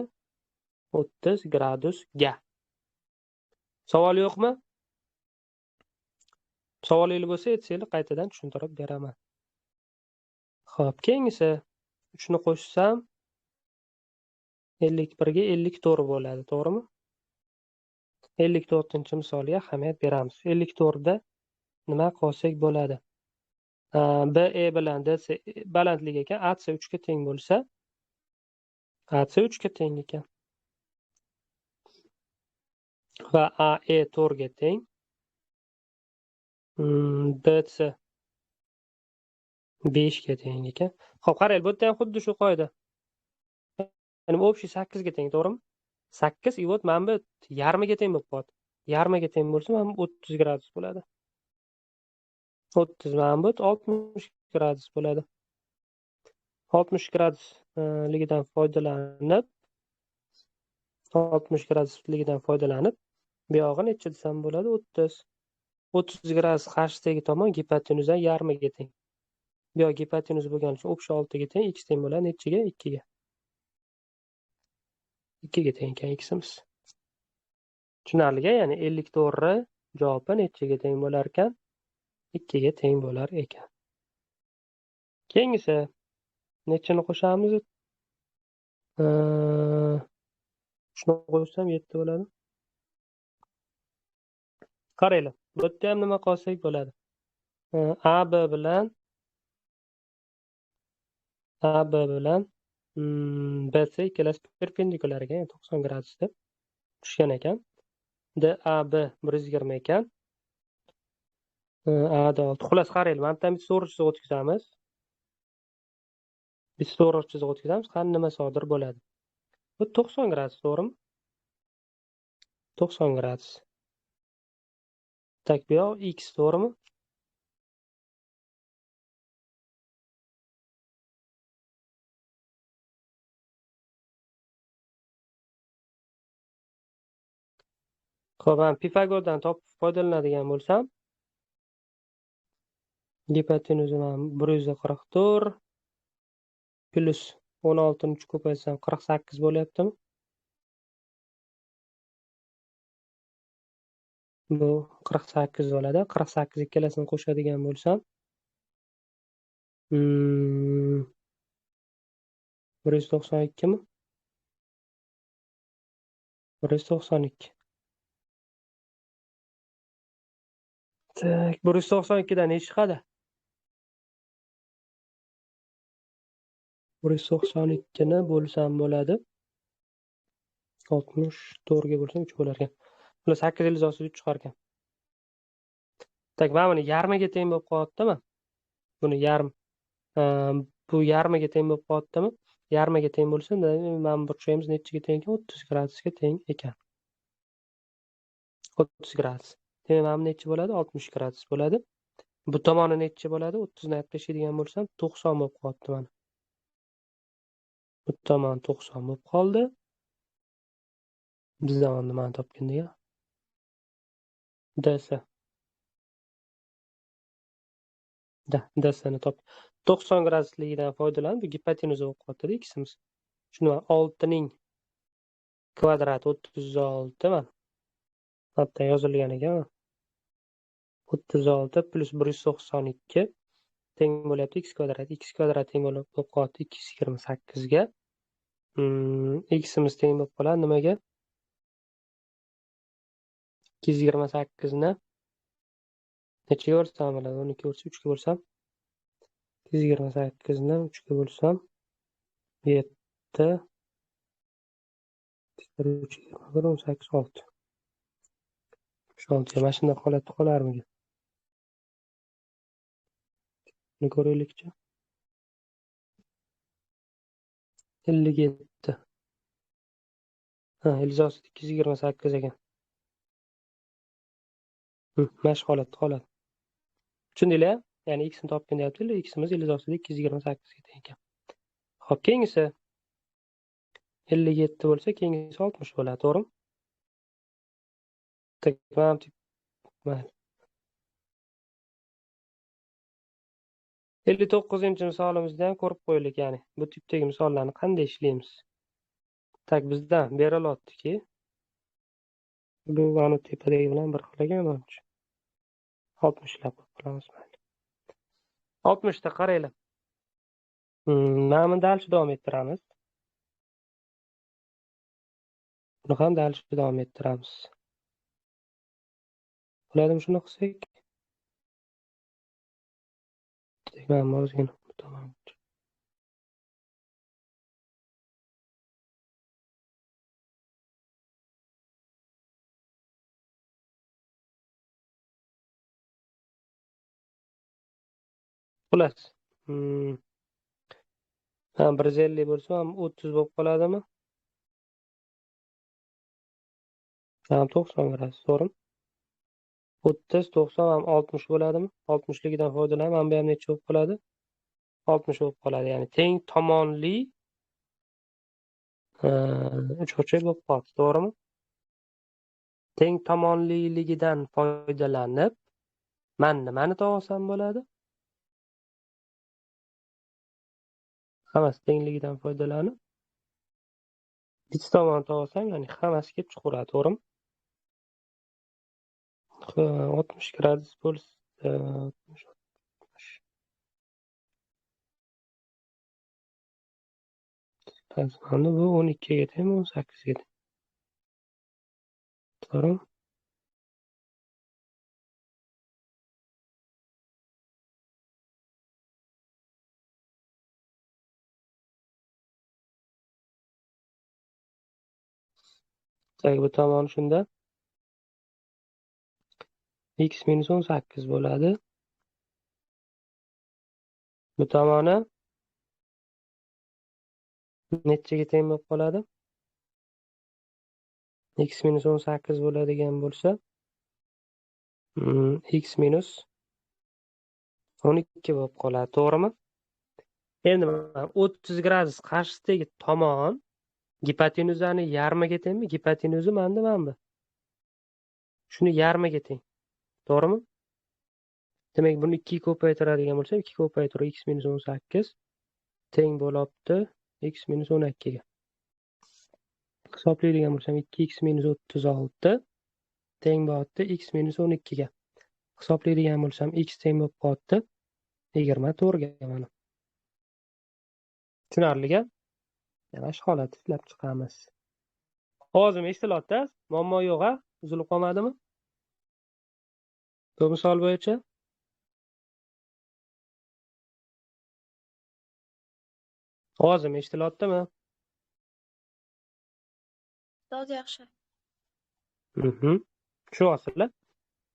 30 gradusga. Savol yo'qmi? Savolingiz bo'lsa, aytsangiz qaytadan tushuntirib beraman. Xo'p, keyingisi 3 ni qo'shsam 51 ga 54 bo'ladi, to'g'rimi? 54-misolga ahamiyat beramiz. 54 da nima qilsak bo'ladi? BE bilan DC balandlik ekan, AC 3 ga teng bo'lsa, AC 3 ga teng ekan. Va AE 4 ga teng. DC 5 ga teng ekan. Xo'p, qarang, bu yerda ham xuddi shu qoida. Ya'ni общий 8 ga teng, to'g'rimi? 8 и вот mana bu yarmiga teng bo'lib qoladi. Yarmiga teng bo'lsa, mana bu 30 gradus bo'ladi. 30 mana bu 60 gradus bo'ladi. 60 gradusligidan foydalanib 60 gradusligidan foydalanib bu yog'i necha desam bo'ladi? 30. 30 gradus qarshisidagi tomon gipotenuza yarmiga teng. Bu yoq gipotenuz bo'lgani uchun общий 6 ga teng, x teng bo'ladi nechaga? 2 ga. 2 ga teng ekan x'imiz. Tushunarli-ku, ya'ni 54 javobi nechaga teng bo'lar ekan? 2 ga teng bo'lar ekan. Keyingisi nechani qo'shamiz? Shuni qo'shsam 7 bo'ladi. Qaranglar, bu yerda ham nima qilsak bo'ladi? AB bilan BC ikkalasi perpendikulyar ekan, ya'ni 90 gradusda tushgan ekan. DAB 120 ekan. AD 6. Xullas qaranglar, mana bu yerdan bitta to'g'ri chiziq o'tkazamiz. Bitta to'g'ri chiziq o'tkazamiz, qani nima sodir bo'ladi? Bu 90 gradus, to'g'rimi? 90 gradus. Tak, bu yoq x, to'g'rimi? Xo'p, men Pifagordan topib foydalanadigan bo'lsam, gipotenuzim ham 144 plus 16 ni 3 ko'paytsam 48 bo'lyaptimi? Bu 48 bo'ladi. 48 ikkalasini qo'shadigan bo'lsam, 192 mi? 192. Tak, 192 dan ne chiqadi? 192 ni bo'lsam bo'ladi. 64 ga bo'lsam 3 bo'lar ekan. Bular 8 ildiz ostida 3 chiqar ekan. Tak, mana buni yarmiga teng bo'lib qolyaptimi? Buni yarim, bu yarmiga teng bo'lib qolyaptimi? Yarmiga teng bo'lsa, mana bu burchagimiz nechaga teng ekan? 30 gradusga teng ekan. 30 gradus. Demak, mana bu necha bo'ladi? 60 gradus bo'ladi. Bu tomoni necha bo'ladi? 30 ni tashlaydigan bo'lsam 90 bo'lib qolyapti mana. Bu tomon 90 bo'lib qoldi. Bizdan nimani topgan degan? DS. DSni top. 90 gradusligidan foydalanib, bu gipotenuza bo'lib qolyapti x'imiz. Shuni 6 ning kvadrati 36 mana. Hatto yozilgan ekan. 36 plus 192 teng bo'lyapti x kvadrat. X kvadrat teng bo'lib qolyapti 228 ga. X'imiz teng bo'lib qoladi nimaga? 228 ni nechaga bo'lsam bo'ladi? 12 bo'lsa 3 ga bo'lsam 228 ni 3 ga bo'lsam 7 3 21 18 6. 66 mana shunday holatda qolarmikan? Buni ko'raylikchi. 57. Ha, ildiz 228 ekan. Mana shu holatda qoladi. Tushundinglar? Ya'ni x ni topgin deyaptilar. Ximiz ildiz 228 ga teng ekan. Xo'p, keyingisi 57 bo'lsa, keyingisi 60 bo'ladi, to'g'rimi? Tak, mayli. 59-misolimizda ham ko'rib qo'yaylik, ya'ni bu tipdagi misollarni qanday ishlaymiz? Tak, bizdan berilyaptiki, bu mana tepadagi bilan bir xil ekan, manimcha. 60 lab qo'yib qolamiz, mayli. 60 ta qaranglar. Mana buni dальше davom ettiramiz. Buni ham dальше davom ettiramiz. Bo'ladimi shuni qilsak? Mana ozgina bu tomonga. Xullas, ha, 150 bo'lsa ham 30 bo'lib qoladimi? Ha, 90 gradus, to'g'rimi? 30, 90 ham 60 bo'ladimi? 60ligidan foydalanib, mana bu ham necha bo'lib qoladi? 60 bo'lib qoladi. Ya'ni teng tomonli uchburchak bo'lib qoldi, to'g'rimi? Teng tomonliligidan foydalanib, men nimani topsam bo'ladi? Hammasi tengligidan foydalanib bitta tomonni topsam, ya'ni hammasi kelib chiqaveradi, to'g'rimi? 60 gradus bo'lsa, 60. Mana bu 12 ga teng, 18 ga teng. To'g'rimi? Tak, bu tomon shunda x minus 18 bo'ladi. Bu tomoni nechaga teng bo'lib qoladi? X minus 18 bo'ladigan bo'lsa, x minus 12 bo'lib qoladi, to'g'rimi? Endi mana 30 gradus qarshisidagi tomon gipotenuzani yarmiga tengmi? Gipotenuzi menda mana bu. Shuni yarmiga teng. To'g'rimi? Demak, buni 2 ga ko'paytiradigan bo'lsam, 2 ko'paytirib x minus 18 teng bo'libdi x minus 12 ga. Hisoblaydigan bo'lsam 2x minus 36 teng bo'libdi x minus 12 ga. Hisoblaydigan bo'lsam x teng bo'lib qoldi 24 ga mana. Tushunarli-a? Yana shu holatni ishlab chiqamiz. Ovozim eshitilyapti-a? Muammo yo'q-a? Uzilib qolmadimi? Bu misol bo'yicha ovozim eshitilyaptimi? Ustoz, yaxshi. Tushunyapsizlar?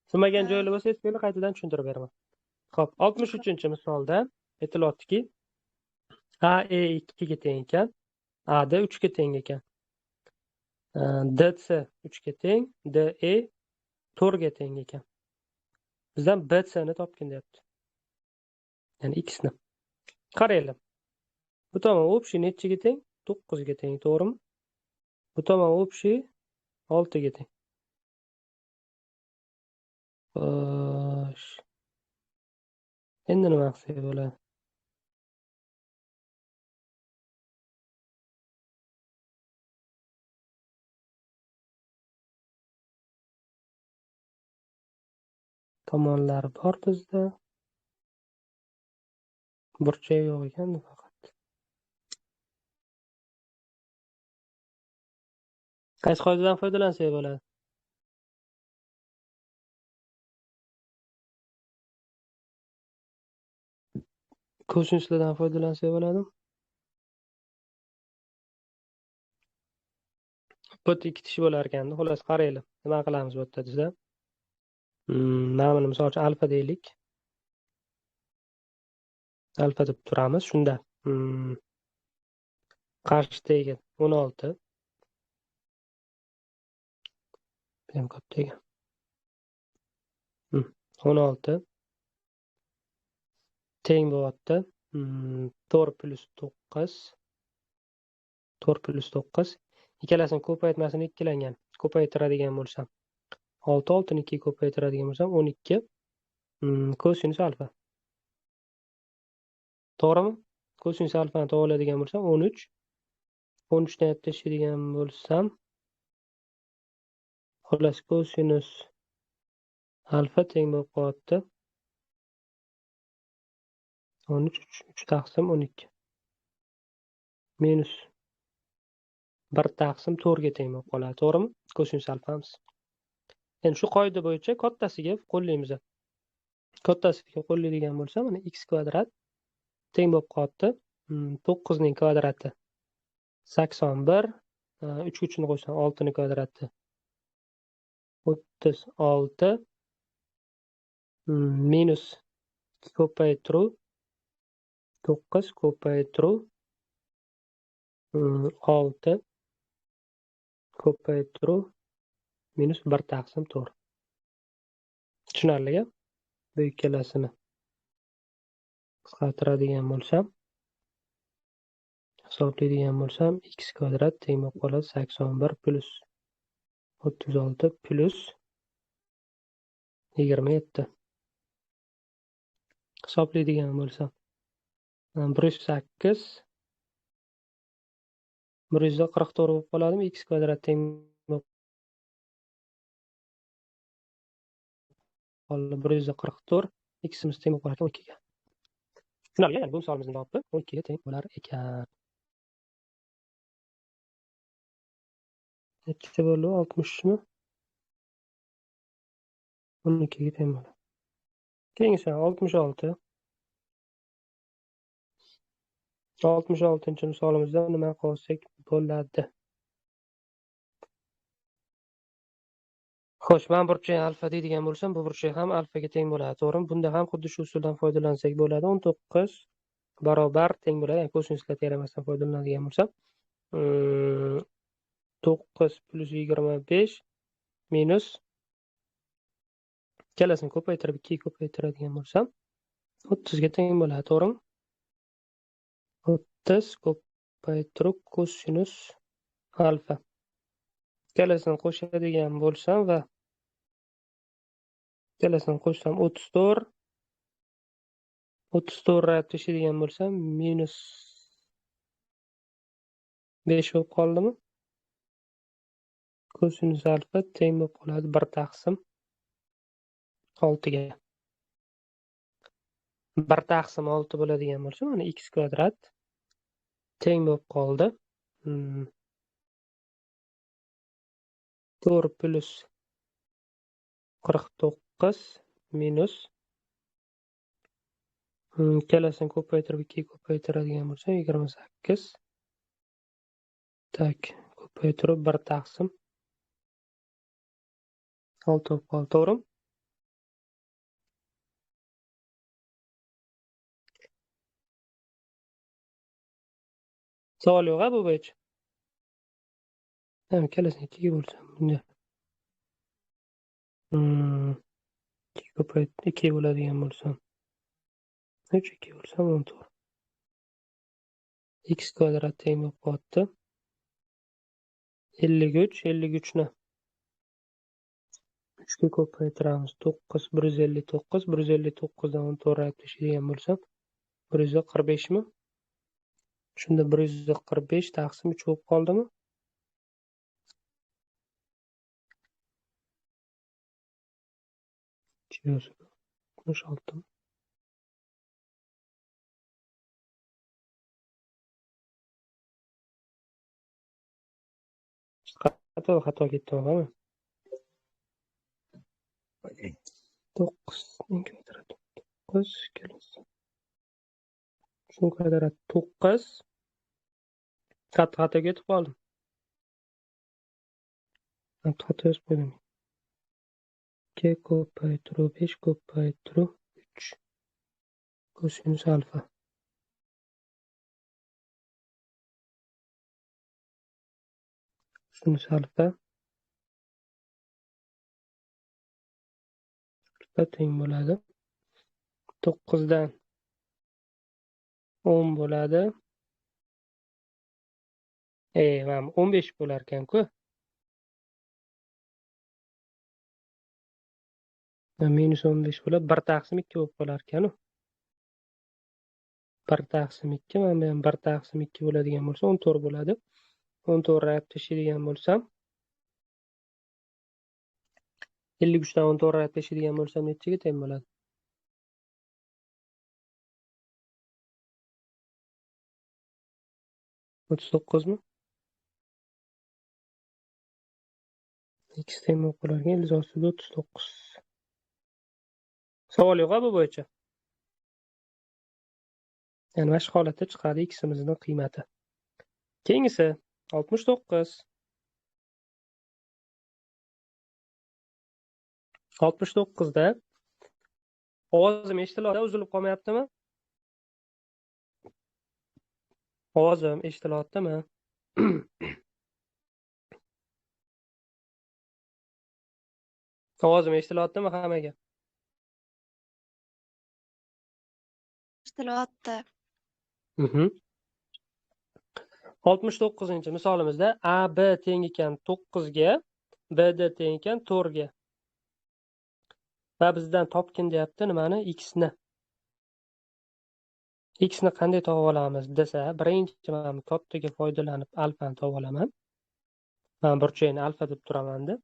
Tushunmagan joylar bo'lsa, aytib qaytadan tushuntirib beraman. Xo'p, 63-misolda aytilyaptiki, AE 2 ga teng ekan, AD 3 ga teng ekan. DC 3 ga teng, DE 4 ga teng ekan. Bizdan BC ni topgin deyapti. Ya'ni x ni. Qaranglar. Bu tomon общий nechaga teng? 9 ga teng, to'g'rimi? Bu tomon общий 6 ga teng. Xo'sh. Endi nima qilsak bo'ladi? Tomonlari bor bizda. Burchak yo'q ekan faqat. Qaysi qoidadan foydalansak bo'ladi? Kosinuslardan foydalansak bo'ladimi? Bu yerda ikki tish bo'lar ekanda. Xullas qaranglar, nima qilamiz bu yerda desa. Mana buni misol uchun alfa deylik. Alfa deb turamiz. Shunda qarshidagi 16 ham katta ekan. 16 teng bo'lyapti. 4 plus 9 4 plus 9 ikkalasini ko'paytmasini ikkilangan. Ko'paytiradigan bo'lsam 6 6 ni 2 ko'paytiradigan bo'lsam 12 kosinus alfa. To'g'rimi? Kosinus alfani to'g'riladigan bo'lsam 13. 13 dan tashlaydigan bo'lsam xullas kosinus alfa teng bo'lib qolyapti. 13 3 taqsim 12 minus 1 taqsim 4 ga teng bo'lib qoladi. To'g'rimi? Kosinus alfamiz. Endi shu qoida bo'yicha kattasiga qo'llaymiz. Kattasiga qo'llaydigan bo'lsam, mana x kvadrat teng bo'lib qolyapti. 9 ning kvadrati 81, 3 ga 3 ni qo'shsam 6 ning kvadrati 36 minus 2 ko'paytiruv 9 ko'paytiruv 6 ko'paytiruv minus 1 taqsim 4. Tushunarli-a? Bu ikkalasini qisqartiradigan bo'lsam, hisoblaydigan bo'lsam x kvadrat teng bo'lib qoladi 81 plus 36 plus 27. Hisoblaydigan bo'lsam 108 144 bo'lib qoladimi? X kvadrat teng bo'lib qoladi 144, ximiz teng bo'lib qoladi 12 ga. Tushunarli, ya'ni bu misolimizning javobi 12 ga teng bo'lar ekan. Necha bo'ldi? 60 mi? 12 ga teng bo'ladi. Keyingisi 66. 66-misolimizda nima qilsak bo'ladi? Xo'sh, men burchak alfa deydigan bo'lsam, bu burchak ham alfaga teng bo'ladi, to'g'rimi? Bunda ham xuddi shu usuldan foydalansak bo'ladi. 19 barobar teng bo'ladi. Ya'ni kosinuslar teoremasidan foydalanadigan bo'lsam, 9 plus 25 minus ikkalasini ko'paytirib 2 ga ko'paytiradigan bo'lsam, 30 ga teng bo'ladi, to'g'rimi? 30 ko'paytirib kosinus alfa. Ikkalasini qo'shadigan bo'lsam va ikkalasini qo'shsam 34 34 tashlaydigan bo'lsam minus 5 bo'lib qoldimi? Kosinus alfa teng bo'lib qoladi 1 taqsim 6 ga. 1 taqsim 6 bo'ladigan bo'lsa, mana x kvadrat teng bo'lib qoldi. 4 plus 49 minus ikkalasini ko'paytirib 2 ga ko'paytiradigan bo'lsam 28. Tak, ko'paytirib 1 taqsim 6 bo'lib qoldi, to'g'rimi? Savol yo'q-a bu bo'yicha? Ham ikkalasini 2 ga bo'lsam bunda 2 ko'payt 2 bo'ladigan bo'lsam 3 2 bo'lsam 14. X kvadrat teng bo'lib qolyapti 53 53 ni 3 ga ko'paytiramiz 9 159 159 dan 14 tashlaydigan bo'lsam 145 mi? Shunda 145 taqsim 3 bo'lib qoldimi? Oltmish olti. Xato ketdi, og'ami. 9 kvadrat 9 kelasi. Shu kvadrat 9. Xato ketib qoldim. Xato yozib qo'ydim. 2 ko'paytiruv 5 ko'paytiruv 3 kosinus alfa. Sinus alfa teng bo'ladi 9 dan 10 bo'ladi. Mana 15 bo'lar ekan-ku. Minus 15 bo'ladi, 1 taqsim 2 bo'lib qolar ekan-u. 1 taqsim 2, mana bu ham 1 taqsim 2 bo'ladigan bo'lsa 14 bo'ladi. 14 ayirib tashlaydigan bo'lsam 53 dan 14 ayirib tashlaydigan bo'lsam nechaga teng bo'ladi? 39 mi? X teng bo'lib qolar ekan 50 ostida 39. Savol yo'q bu bo'yicha. Ya'ni mana shu holatda chiqadi x'imizning qiymati. Keyingisi 69. 69 da ovozim eshitilyapti, uzilib qolmayaptimi? Ovozim eshitilyaptimi? Ovozim eshitilyaptimi hammaga? Eshitilyapti. 69-misolimizda AB teng ekan 9 ga, BD teng ekan 4 ga. Va bizdan topgin deyapti nimani? X ni. X ni qanday topib olamiz desa, birinchi mana kattaga foydalanib alfani topib olaman. Men burchakni alfa deb turaman-da.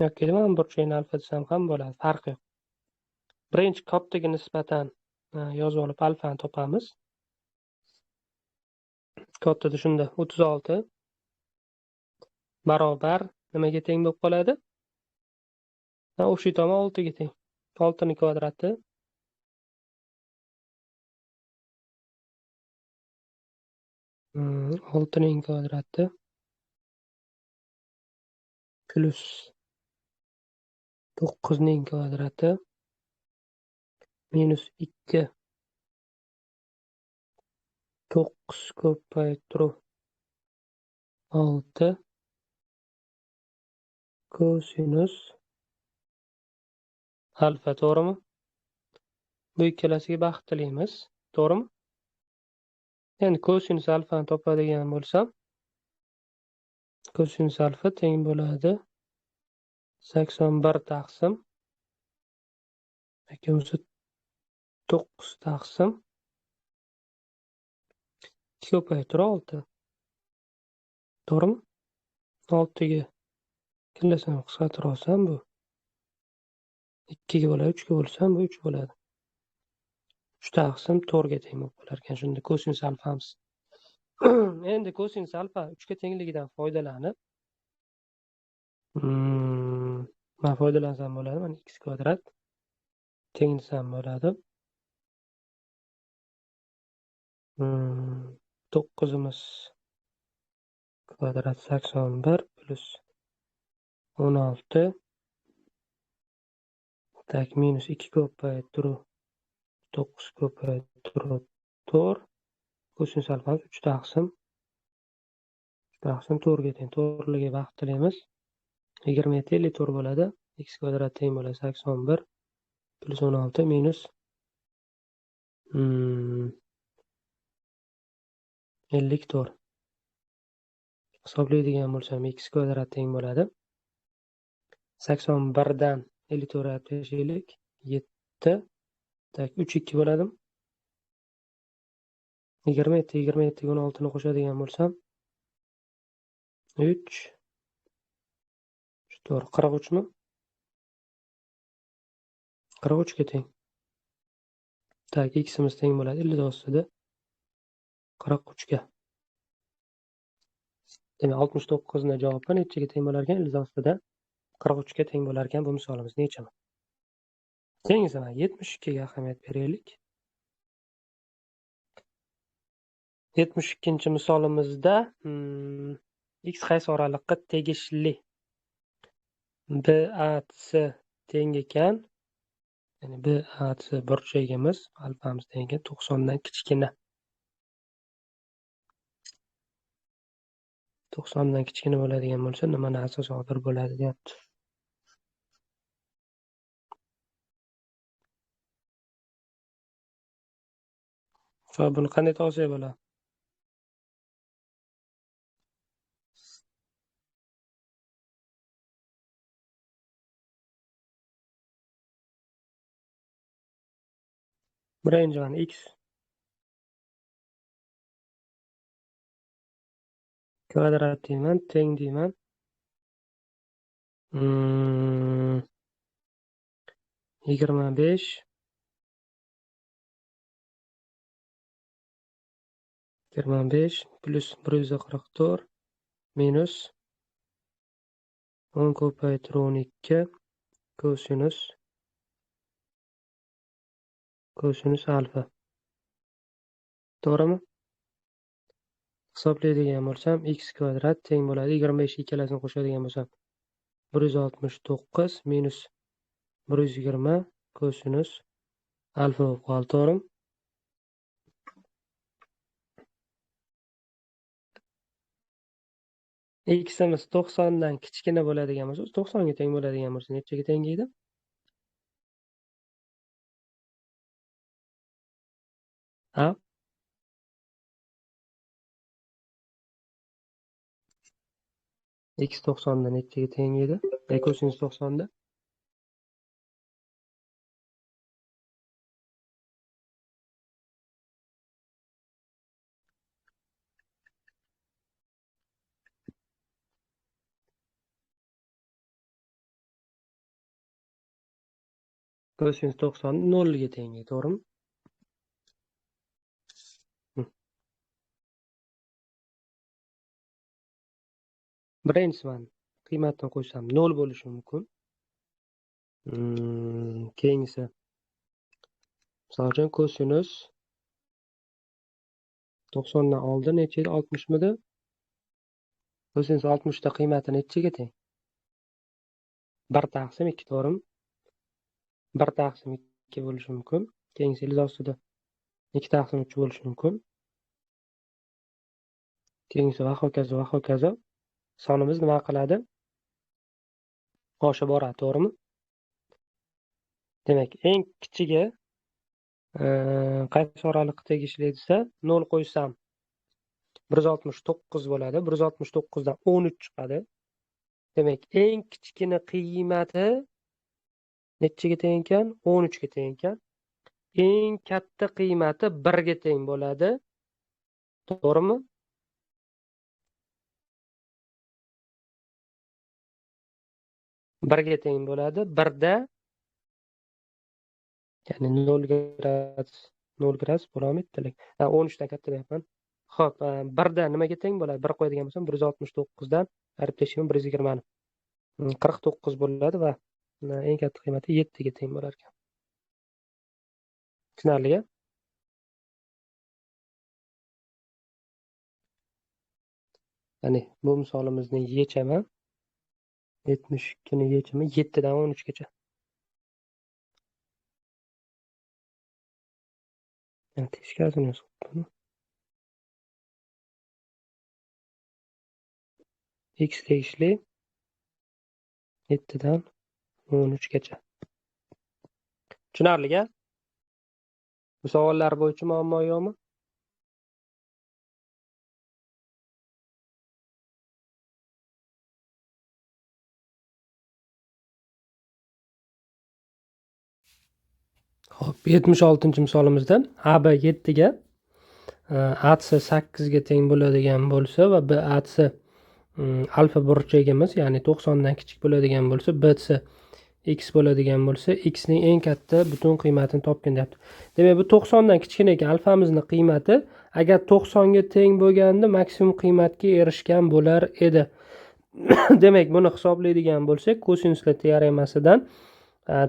Yoki mana burchakni alfa desam ham bo'ladi, farqi yo'q. Birinchi kattaga nisbatan yozib olib alfani topamiz. Kattada shunda 36 barobar nimaga teng bo'lib qoladi? O'sha tomon 6 ga teng. 6 ning kvadrati 6 ning kvadrati plus 9 ning kvadrati minus 2 9 ko'paytiruv 6 kosinus alfa, to'g'rimi? Bu ikkalasiga baxt tilaymiz, to'g'rimi? Endi kosinus alfani topadigan bo'lsam, kosinus alfa teng bo'ladi 81 taqsim yoki bo'lmasa 9 taqsim 2 ko'paytiruv 6. To'g'rimi? 6 ga ikkalasini qisqartira olsam bu 2 ga bo'ladi, 3 ga bo'lsam bu 3 bo'ladi. 3 taqsim 4 ga teng bo'lib qolar ekan shunda kosinus alfamiz. Endi kosinus alfa 3 ga tengligidan foydalanib, man foydalansam bo'ladi. Mana x kvadrat teng desam bo'ladi. 9imiz kvadrat 81 plus 16 так minus 2 ko'paytiruv 9 ko'paytiruv 4 kosinus alfamiz 3 taqsim 3 taqsim 4 ga teng. To'rtlarga baxt tilaymiz. 27 54 bo'ladi. X kvadrat teng bo'ladi 81 plus 16 minus 54. Hisoblaydigan bo'lsam x kvadrat teng bo'ladi 81 dan 54 ayirib tashlaylik, 7 так 3 2 bo'ladimi? 27 27 ga 16 ni qo'shadigan bo'lsam 3 4 43 mi? 43 ga teng. Так, ximiz teng bo'ladi 50 ostida 43 ga. Demak, 69 ni javobi nechaga teng bo'lar ekan? 50 ostida 43 ga teng bo'lar ekan bu misolimiz nechami? Keyingisi mana 72 ga ahamiyat beraylik. 72-misolimizda X qaysi oraliqqa tegishli? BAC teng ekan. Ya'ni BAC burchagimiz alfamiz teng ekan 90 dan kichkina. 90 dan kichkina bo'ladigan bo'lsa, nima narsa sodir bo'ladi deyapti. Va buni qanday topsak bo'ladi? Birinchi mana x kvadrat deyman, teng deyman. 25 plus 144 minus 10 ko'paytirib 12 kosinus alfa. To'g'rimi? Hisoblaydigan bo'lsam x kvadrat teng bo'ladi 25 ikkalasini qo'shadigan bo'lsam 169 minus 120 kosinus alfa bo'lib qoldi, to'g'rimi? X'imiz 90 dan kichkina bo'ladigan bo'lsa, 90 ga teng bo'ladigan bo'lsa, nechaga teng edi? Ha? X 90 da nechaga teng edi? Kosinus 90 da kosinus 90 0 ga teng, to'g'rimi? Birinchisi mana qiymatni qo'ysam 0 bo'lishi mumkin. Keyingisi misol uchun kosinus 90 dan oldin necha edi? 60 midi? Kosinus 60 da qiymati nechaga teng? 1 taqsim 2, to'g'rimi? 1 taqsim 2 bo'lishi mumkin. Keyingisi ildiz ostida 2 taqsim 3 bo'lishi mumkin. Keyingisi va hokazo va hokazo. Sonimiz nima qiladi? Oshib boradi, to'g'rimi? Demak, eng kichigi qaysi oraliqqa tegishli desa, 0 qo'ysam 169 bo'ladi. 169 dan 13 chiqadi. Demak, eng kichkina qiymati nechaga teng ekan? 13 ga teng ekan. Eng katta qiymati 1 ga teng bo'ladi. To'g'rimi? 1 ga teng bo'ladi. 1da ya'ni 0 gradus, 0 gradus bo'laolmaydi. 13 dan katta deyapman. Xo'p, 1da nimaga teng bo'ladi? 1 qo'yadigan bo'lsam 169 dan ayirib tashlayman 120 ni. 49 bo'ladi va eng katta qiymati 7 ga teng bo'lar ekan. Tushunarli-a? Ya'ni bu misolimizni yechaman. 72 ni yechimi 7 dan 13 gacha. Yani teskarisini yozibman. X tegishli 7 dan 13 gacha. Tushunarli-a? Bu savollar bo'yicha muammo yo'qmi? Xo'p, 76-misolimizda AB 7 ga, AC 8 ga teng bo'ladigan bo'lsa va BAC alfa burchagimiz, ya'ni 90 dan kichik bo'ladigan bo'lsa, BC x bo'ladigan bo'lsa, x ning eng katta butun qiymatini topgin deyapti. Demak, bu 90 dan kichkina ekan alfamizning qiymati agar 90 ga teng bo'lganda maksimum qiymatga erishgan bo'lar edi. Demak, buni hisoblaydigan bo'lsak, kosinuslar teoremasidan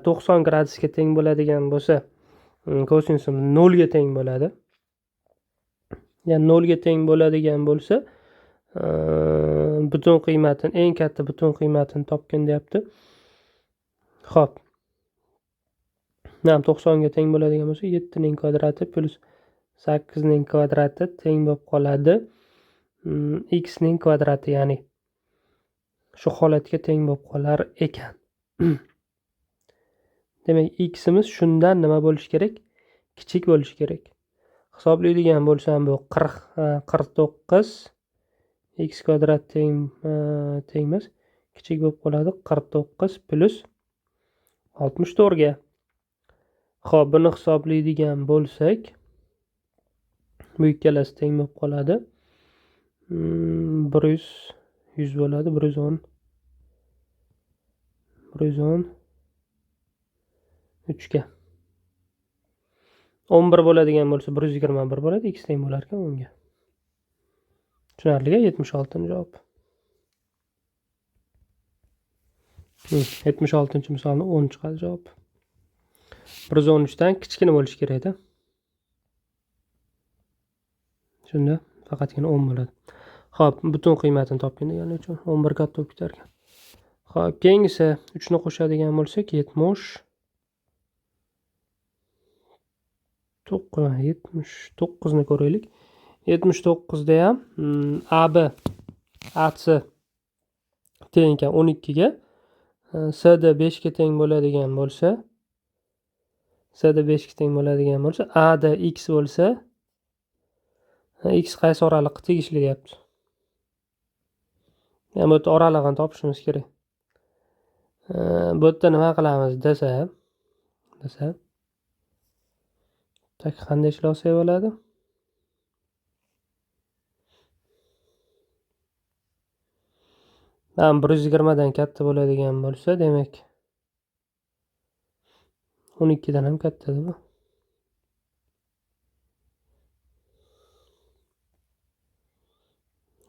90 gradusga teng bo'ladigan bo'lsa, kosinusimiz 0 ga teng bo'ladi. Ya'ni 0 ga teng bo'ladigan bo'lsa, Butun qiymatini, eng katta butun qiymatini topgin deyapti. Xo'p. Nam 90 ga teng bo'ladigan bo'lsa, 7 ning kvadrati plus 8 ning kvadrati teng bo'lib qoladi. X ning kvadrati, ya'ni shu holatga teng bo'lib qolar ekan. Demak, x'imiz shundan nima bo'lishi kerak? Kichik bo'lishi kerak. Hisoblaydigan bo'lsam, bu 49 x kvadrat teng emas, kichik bo'lib qoladi 49 plus 64 ga. Xo'p, buni hisoblaydigan bo'lsak, bu ikkalasi teng bo'lib qoladi. 100 bo'ladi, 110. 110 3 ga. 11 bo'ladigan bo'lsa 121 bo'ladi, x teng bo'lar ekan 10 ga. Tushunarli-a? 76-javob. 76-misolni 10 chiqadi javob. 113 dan kichkina bo'lishi kerak-da. Shunda faqatgina 10 bo'ladi. Xo'p, butun qiymatini topgin degani uchun 11 katta bo'lib ketar ekan. Xo'p, keyingisi 3 ni qo'shadigan bo'lsak 79 ni ko'raylik. 79 da ham AB AC teng ekan 12 ga. CD 5 ga teng bo'ladigan bo'lsa, CD 5 ga teng bo'ladigan bo'lsa, AD x bo'lsa, x qaysi oraliqqa tegishli deyapti. Ya'ni bu yerda oralig'ini topishimiz kerak. Bu yerda nima qilamiz desa, tak qanday ishlasak bo'ladi? Ham 120 dan katta bo'ladigan bo'lsa, demak 12 dan ham katta bu.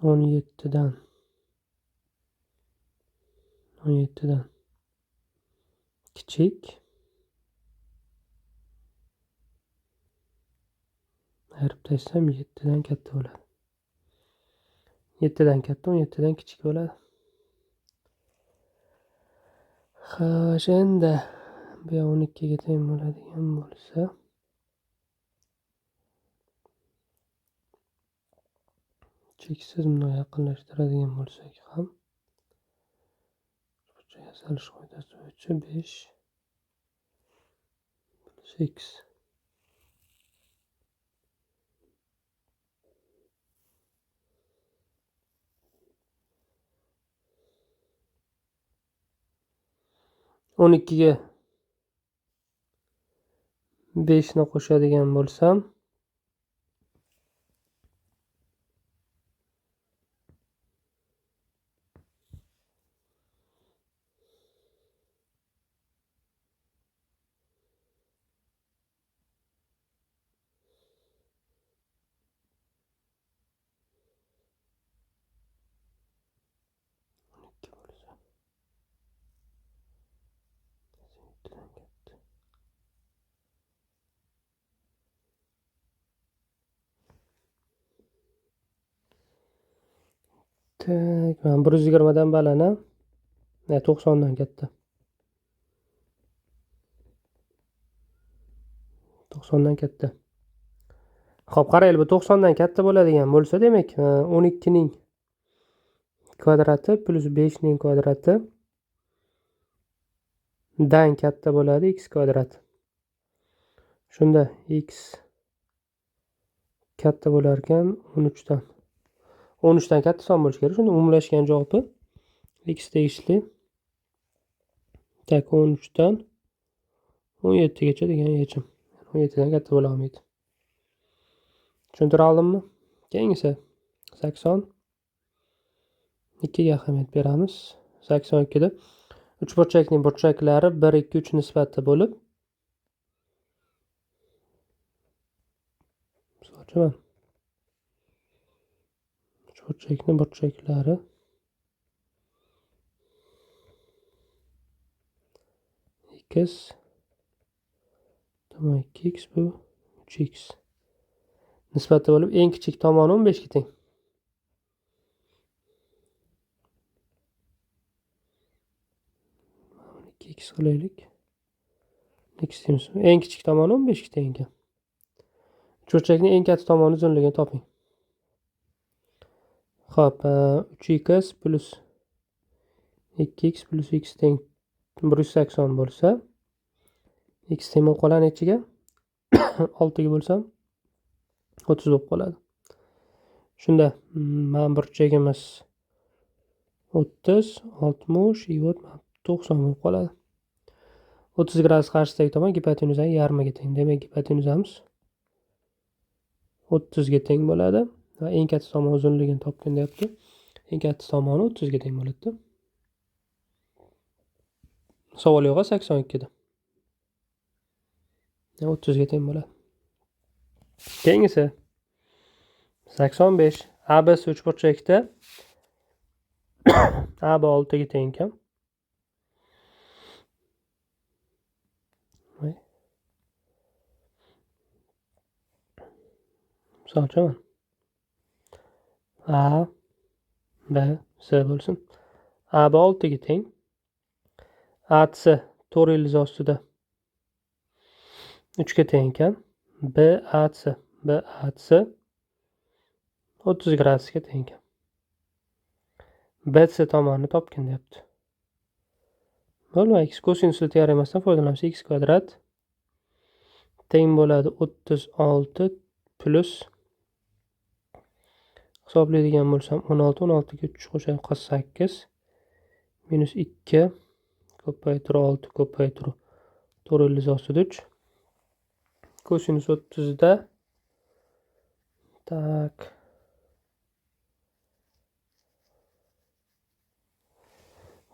17dan 17dan kichik. Ayirib tashlasam 7 dan katta bo'ladi. 7 dan katta, 17 dan kichik bo'ladi. Xo'sh, endi bu 12 ga teng bo'ladigan bo'lsa, cheksiz bunday yaqinlashtiradigan bo'lsak ham yasalish qoidasi bo'yicha 5 plus x 12 ga 5 ni qo'shadigan bo'lsam tak, mana 120 dan baland, 90 dan katta. 90 dan katta. Xo'p, qaraylik, bu 90 dan katta bo'ladigan bo'lsa, demak, 12 ning kvadrati plus 5 ning kvadrati dan katta bo'ladi x kvadrat. Shunda x katta bo'lar ekan 13 dan. 13 dan katta son bo'lishi kerak. Shunda umumlashgan javobi x tegishli tak 13 dan 17 gacha degan yechim. 17 dan katta bo'la olmaydi. Tushuntira oldimmi? Keyingisi 82 ga ahamiyat beramiz. 82 da uchburchakning burchaklari 1 2 3 nisbatda bo'lib, misol uchburchakning burchaklari x tomon 2x bu 3x nisbatda bo'lib, eng kichik tomoni 15 ga teng. x qilaylik. X deymiz. Eng kichik tomoni 15 ga teng ekan. Uchburchakning eng katta tomoni uzunligini toping. Xo'p, 3x plus 2x plus x teng 180 bo'lsa, x teng bo'lib qoladi nechiga? 6 ga bo'lsam 30 bo'lib qoladi. Shunda mana burchagimiz 30, 60, 90 bo'lib qoladi. 30 gradus qarshisidagi tomon gipotenuzaning yarmiga teng. Demak, gipotenuzamiz 30 ga teng bo'ladi va eng katta tomon uzunligini topgin deyapti. Eng katta tomoni 30 ga teng bo'ladi. Savol yo'q, 82 da. 30 ga teng bo'ladi. Keyingisi 85. ABC uchburchakda AB 6 ga teng ekan. Misol uchun A, B, C bo'lsin. AB 6 ga teng. AC to'rt ildiz ostida 3 ga teng ekan. BAC 30 gradusga teng ekan. BC tomonini topgin deyapti. Bo'ldi, x kosinusli teoremasidan foydalanamiz. X kvadrat teng bo'ladi 36 plus hisoblaydigan bo'lsam 16, 16 ga 3 qo'shadi 48 minus 2 ko'paytiruv 6 ko'paytiruv 4 ildiz ostida 3 kosinus 30 da tak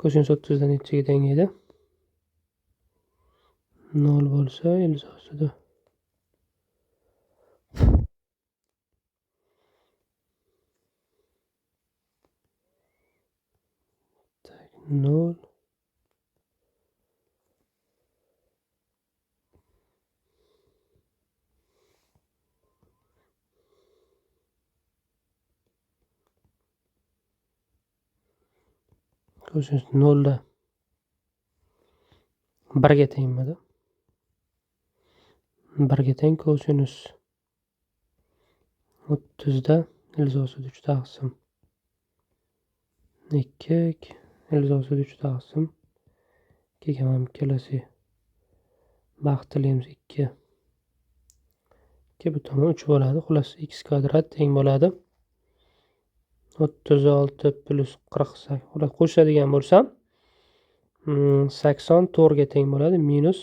kosinus 30 da nechaga teng edi? 0 bo'lsa ildiz ostida 0 kosinus 0 da 1 ga tengmidi? 1 ga teng kosinus 30 da ildiz ostida 3 taqsim 2 ildiz ostida 3 taqsim 2 ga ham ikkalasi baxt tilaymiz 2 2 bu tomon 3 bo'ladi. Xullas x kvadrat teng bo'ladi 36 plus 48. Xullas qo'shadigan bo'lsam 84 ga teng bo'ladi minus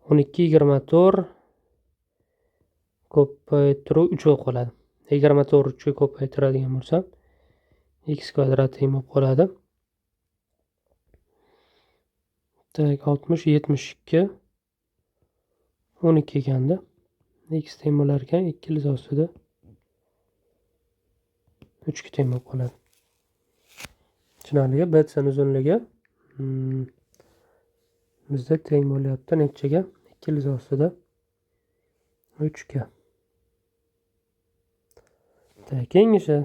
12 24 ko'paytiruv 3 bo'lib qoladi. 24 3 ga ko'paytiradigan bo'lsam x kvadrat teng bo'lib qoladi. Tak 60 72 12 ekanda x teng bo'lar ekan 2 ildiz ostida 3 ga teng bo'lib qoladi. Tushunarligi BC uzunligi bizda teng bo'lyapti nechaga? 2 ildiz ostida 3 ga. Tak keyingisi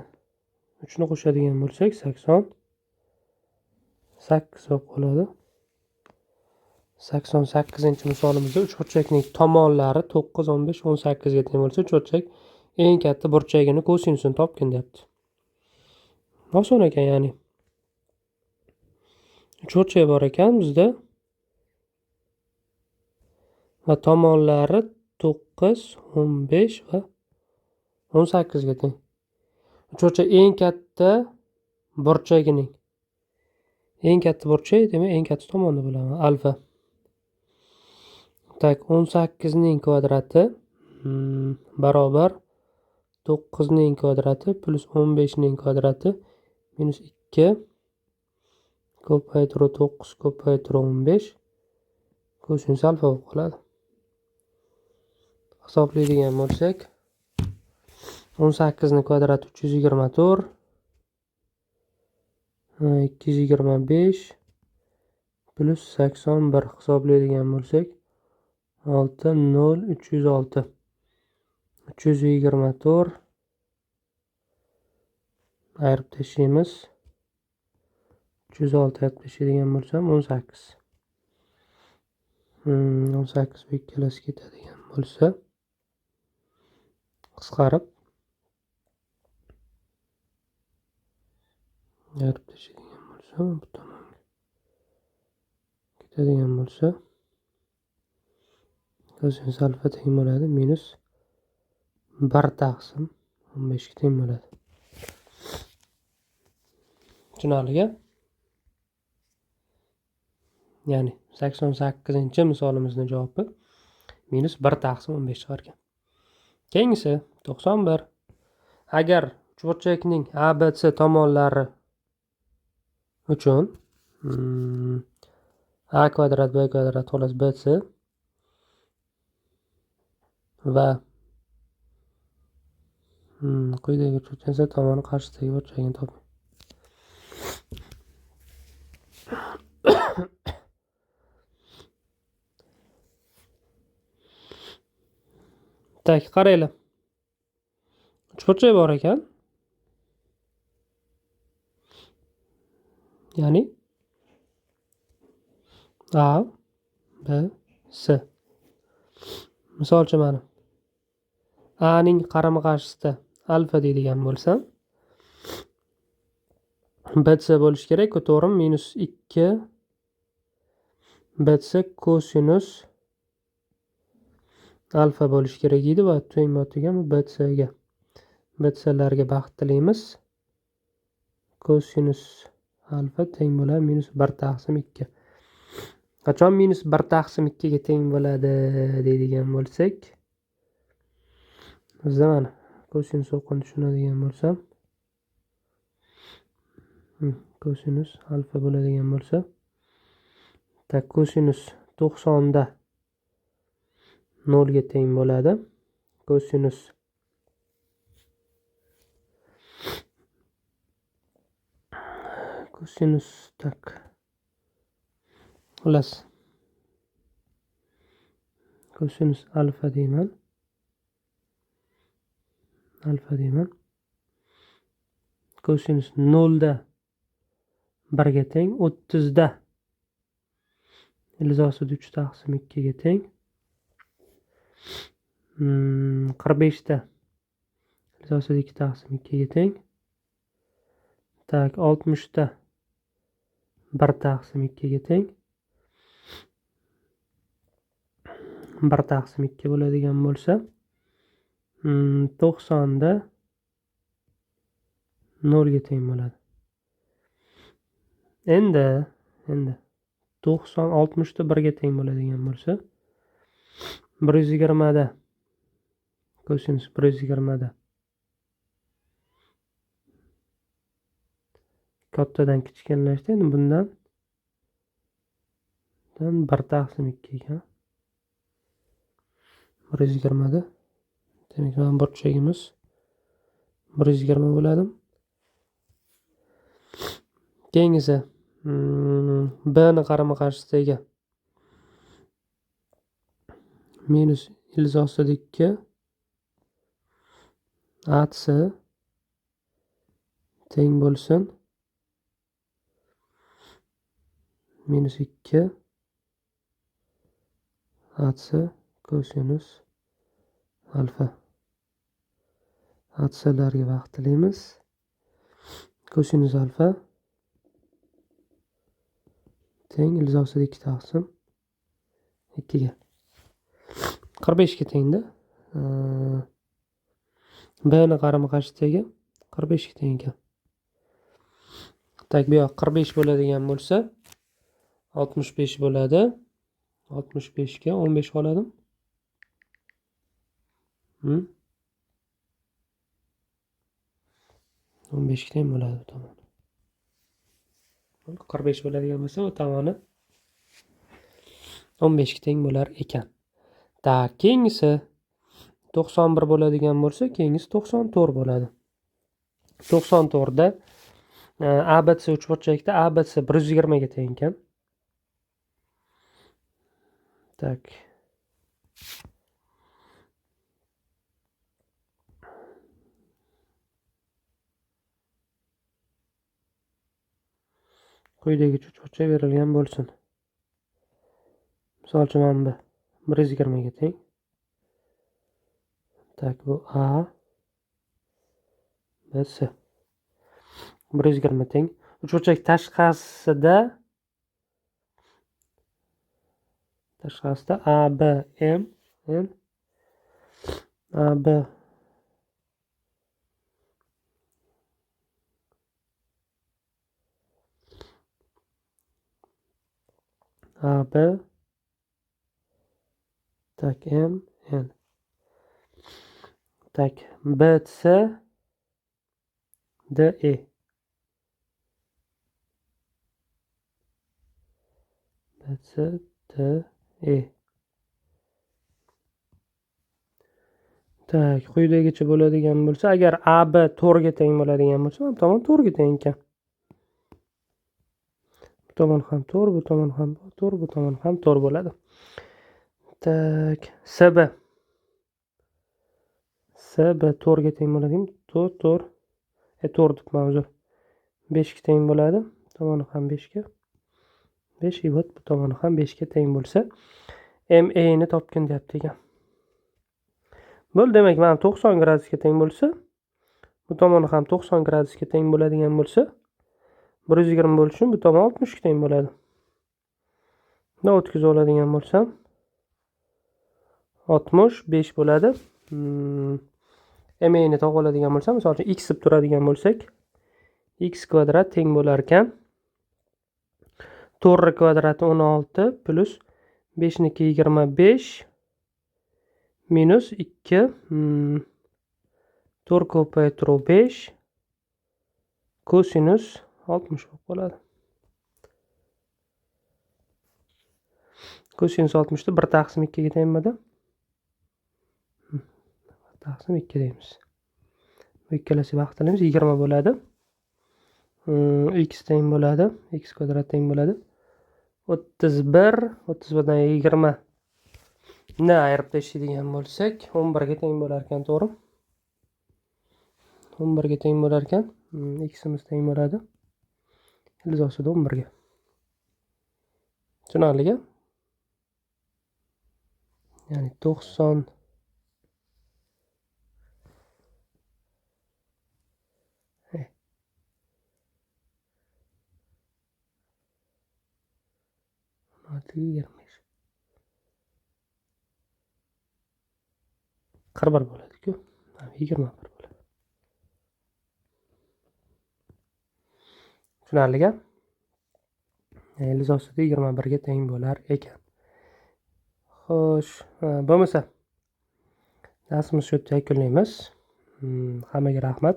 3 ni qo'shadigan bo'lsak 88 bo'lib qoladi. 88-misolimizda uchburchakning tomonlari 9, 15, 18 ga teng bo'lsa, uchburchak eng katta burchagini kosinusini topgin deyapti. Oson ekan, ya'ni uchburchak bor ekan bizda va tomonlari 9, 15 va 18 ga teng. Uchburchak eng katta burchagining eng katta burchak, demak eng katta tomoni bo'ladi alfa. Tak 18 ning kvadrati barobar 9 ning kvadrati plus 15 ning kvadrati minus 2 ko'paytiruv 9 ko'paytiruv 15 kosinus alfa bo'lib qoladi. Hisoblaydigan bo'lsak 18 ning kvadrati 324 225 plus 81 hisoblaydigan bo'lsak 6 0 306 324 ayirib tashlaymiz. 306 ayirib tashlaydigan bo'lsam 18. 18 bu ikkalasi ketadigan bo'lsa, qisqarib ayirib tashlaydigan bo'lsa, bu tomonga ketadigan bo'lsa, kosinus alfa teng bo'ladi minus 1 taqsim 15 ga teng bo'ladi. Tushunarli-ku? Ya'ni 88-misolimizning javobi minus 1 taqsim 15 chiqar ekan. Keyingisi 91. Agar uchburchakning ABC tomonlari uchun A kvadrat B kvadrat xolos BC va quyidagi uchburchak tomoni qarshisidagi burchagini toping. Tak, qaranglar. Uchburchak bor ekan. Ya'ni A, B, C. Misol uchun mana A ning qarama-qarshisida alfa deydigan bo'lsam, BC bo'lishi kerak-ku, to'g'rimi? Minus 2 BC kosinus alfa bo'lishi kerak edi va teng bo'lgan BC ga. BClarga baxt tilaymiz. Kosinus alfa teng bo'ladi minus 1 taqsim 2. Qachon minus 1 taqsim 2 ga teng bo'ladi deydigan bo'lsak, bizda mana kosinus o'qini tushunadigan bo'lsam, kosinus alfa bo'ladigan bo'lsa, tak kosinus 90 da 0 ga teng bo'ladi. Kosinus tak xullas kosinus alfa deyman. Alfa deyman. Kosinus 0 da 1 ga teng, 30 da ilzosida 3 taqsim 2 ga teng. 45 da ilzosida 2 taqsim 2 ga teng. Tak 60 da 1 taqsim 2 ga teng. 1 taqsim 2 bo'ladigan bo'lsa, 90 da 0 ga teng bo'ladi. Endi 90 60 da 1 ga teng bo'ladigan bo'lsa, 120 da kosinus 120 da kattadan kichkinlashdi. Endi bundan 1 taqsim 2 ekan. 120 da demak mana burchagimiz 120 bo'ladi. Keyingisi B ni qarama-qarshisidagi minus ilzosida 2 AC teng bo'lsin minus 2 AC kosinus alfa. AClarga vaqt tilaymiz. Kosinus alfa teng ilzosida 2 taqsim 2 ga. 45 ga tengda. B ni qarama-qarshisidagi 45 ga teng ekan. Tak bu yoq 45 bo'ladigan bo'lsa, 65 bo'ladi. 65 ga 15 qoladim. 15 ga teng bo'ladi bu tomoni. 45 bo'ladigan bo'lsa, u tomoni 15 ga teng bo'lar ekan. Tak, keyingisi 91 bo'ladigan bo'lsa, keyingisi 94 bo'ladi. 94 da ABC uchburchakda ABC 120 ga teng ekan. Tak. Quyidagi uchburchak berilgan bo'lsin. Misol uchun mana bu 120 ga teng. Так, bu A, B, C. 120 teng. Uchburchak tashqarisida A, B, M, N, A, B A, B, так, M, N. Так, B, C, D, E. B, C, D, E. Так, quyidagicha bo'ladigan bo'lsa, agar A, B to'rtga teng bo'ladigan bo'lsa, bu tomon to'rtga teng ekan. Bu tomon ham to'rt, bu tomon ham to'rt, bu tomon ham to'rt bo'ladi. Так, SB. SB to'rtga teng bo'ladi. 4, 4. 4 debman, uzr. 5 ga teng bo'ladi. Tomoni ham 5 ga. 5, вот bu tomoni ham 5 ga teng bo'lsa, MA ni topgin deyapti ekan. Bo'ldi, demak, mana 90 gradusga teng bo'lsa, bu tomoni ham 90 gradusga teng bo'ladigan bo'lsa, 120 bo'lishi uchun bu tomon 60 ga teng bo'ladi. Bundan o'tkazib oladigan bo'lsam, 65 bo'ladi. M A ni topib oladigan bo'lsam, misol uchun x deb turadigan bo'lsak, x kvadrat teng bo'lar ekan 4 kvadrati 16 plus 5 niki 25 minus 2, 4 ko'paytiruv 5 kosinus 60 bo'lib qoladi. Kosinus 60 ni 1 taqsim 2 ga tengmidi? 1 taqsim 2 deymiz. Bu ikkalasi vaqt qilamiz, 20 bo'ladi. X teng bo'ladi, x kvadrat teng bo'ladi. 31, 31dan 20 ni ayirib tashlaydigan bo'lsak, 11 ga teng bo'lar ekan, to'g'ri? 11 ga teng bo'lar ekan. Ximiz teng bo'ladi. Ildiz ostida 11 ga. Tushunarli-ku? Ya'ni 90 25. 41 bo'ladi-ku. Ha, 21 bo'ladi. Tushunarli-ku? Ildiz ostida 21 ga teng bo'lar ekan. Xo'sh, bo'lmasa darsimizni shu yerda yakunlaymiz. Hammaga rahmat.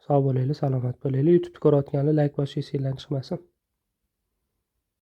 Sog' bo'linglar, salomat bo'linglar. YouTube'ni ko'rayotganlar like bosish esingizdan chiqmasin.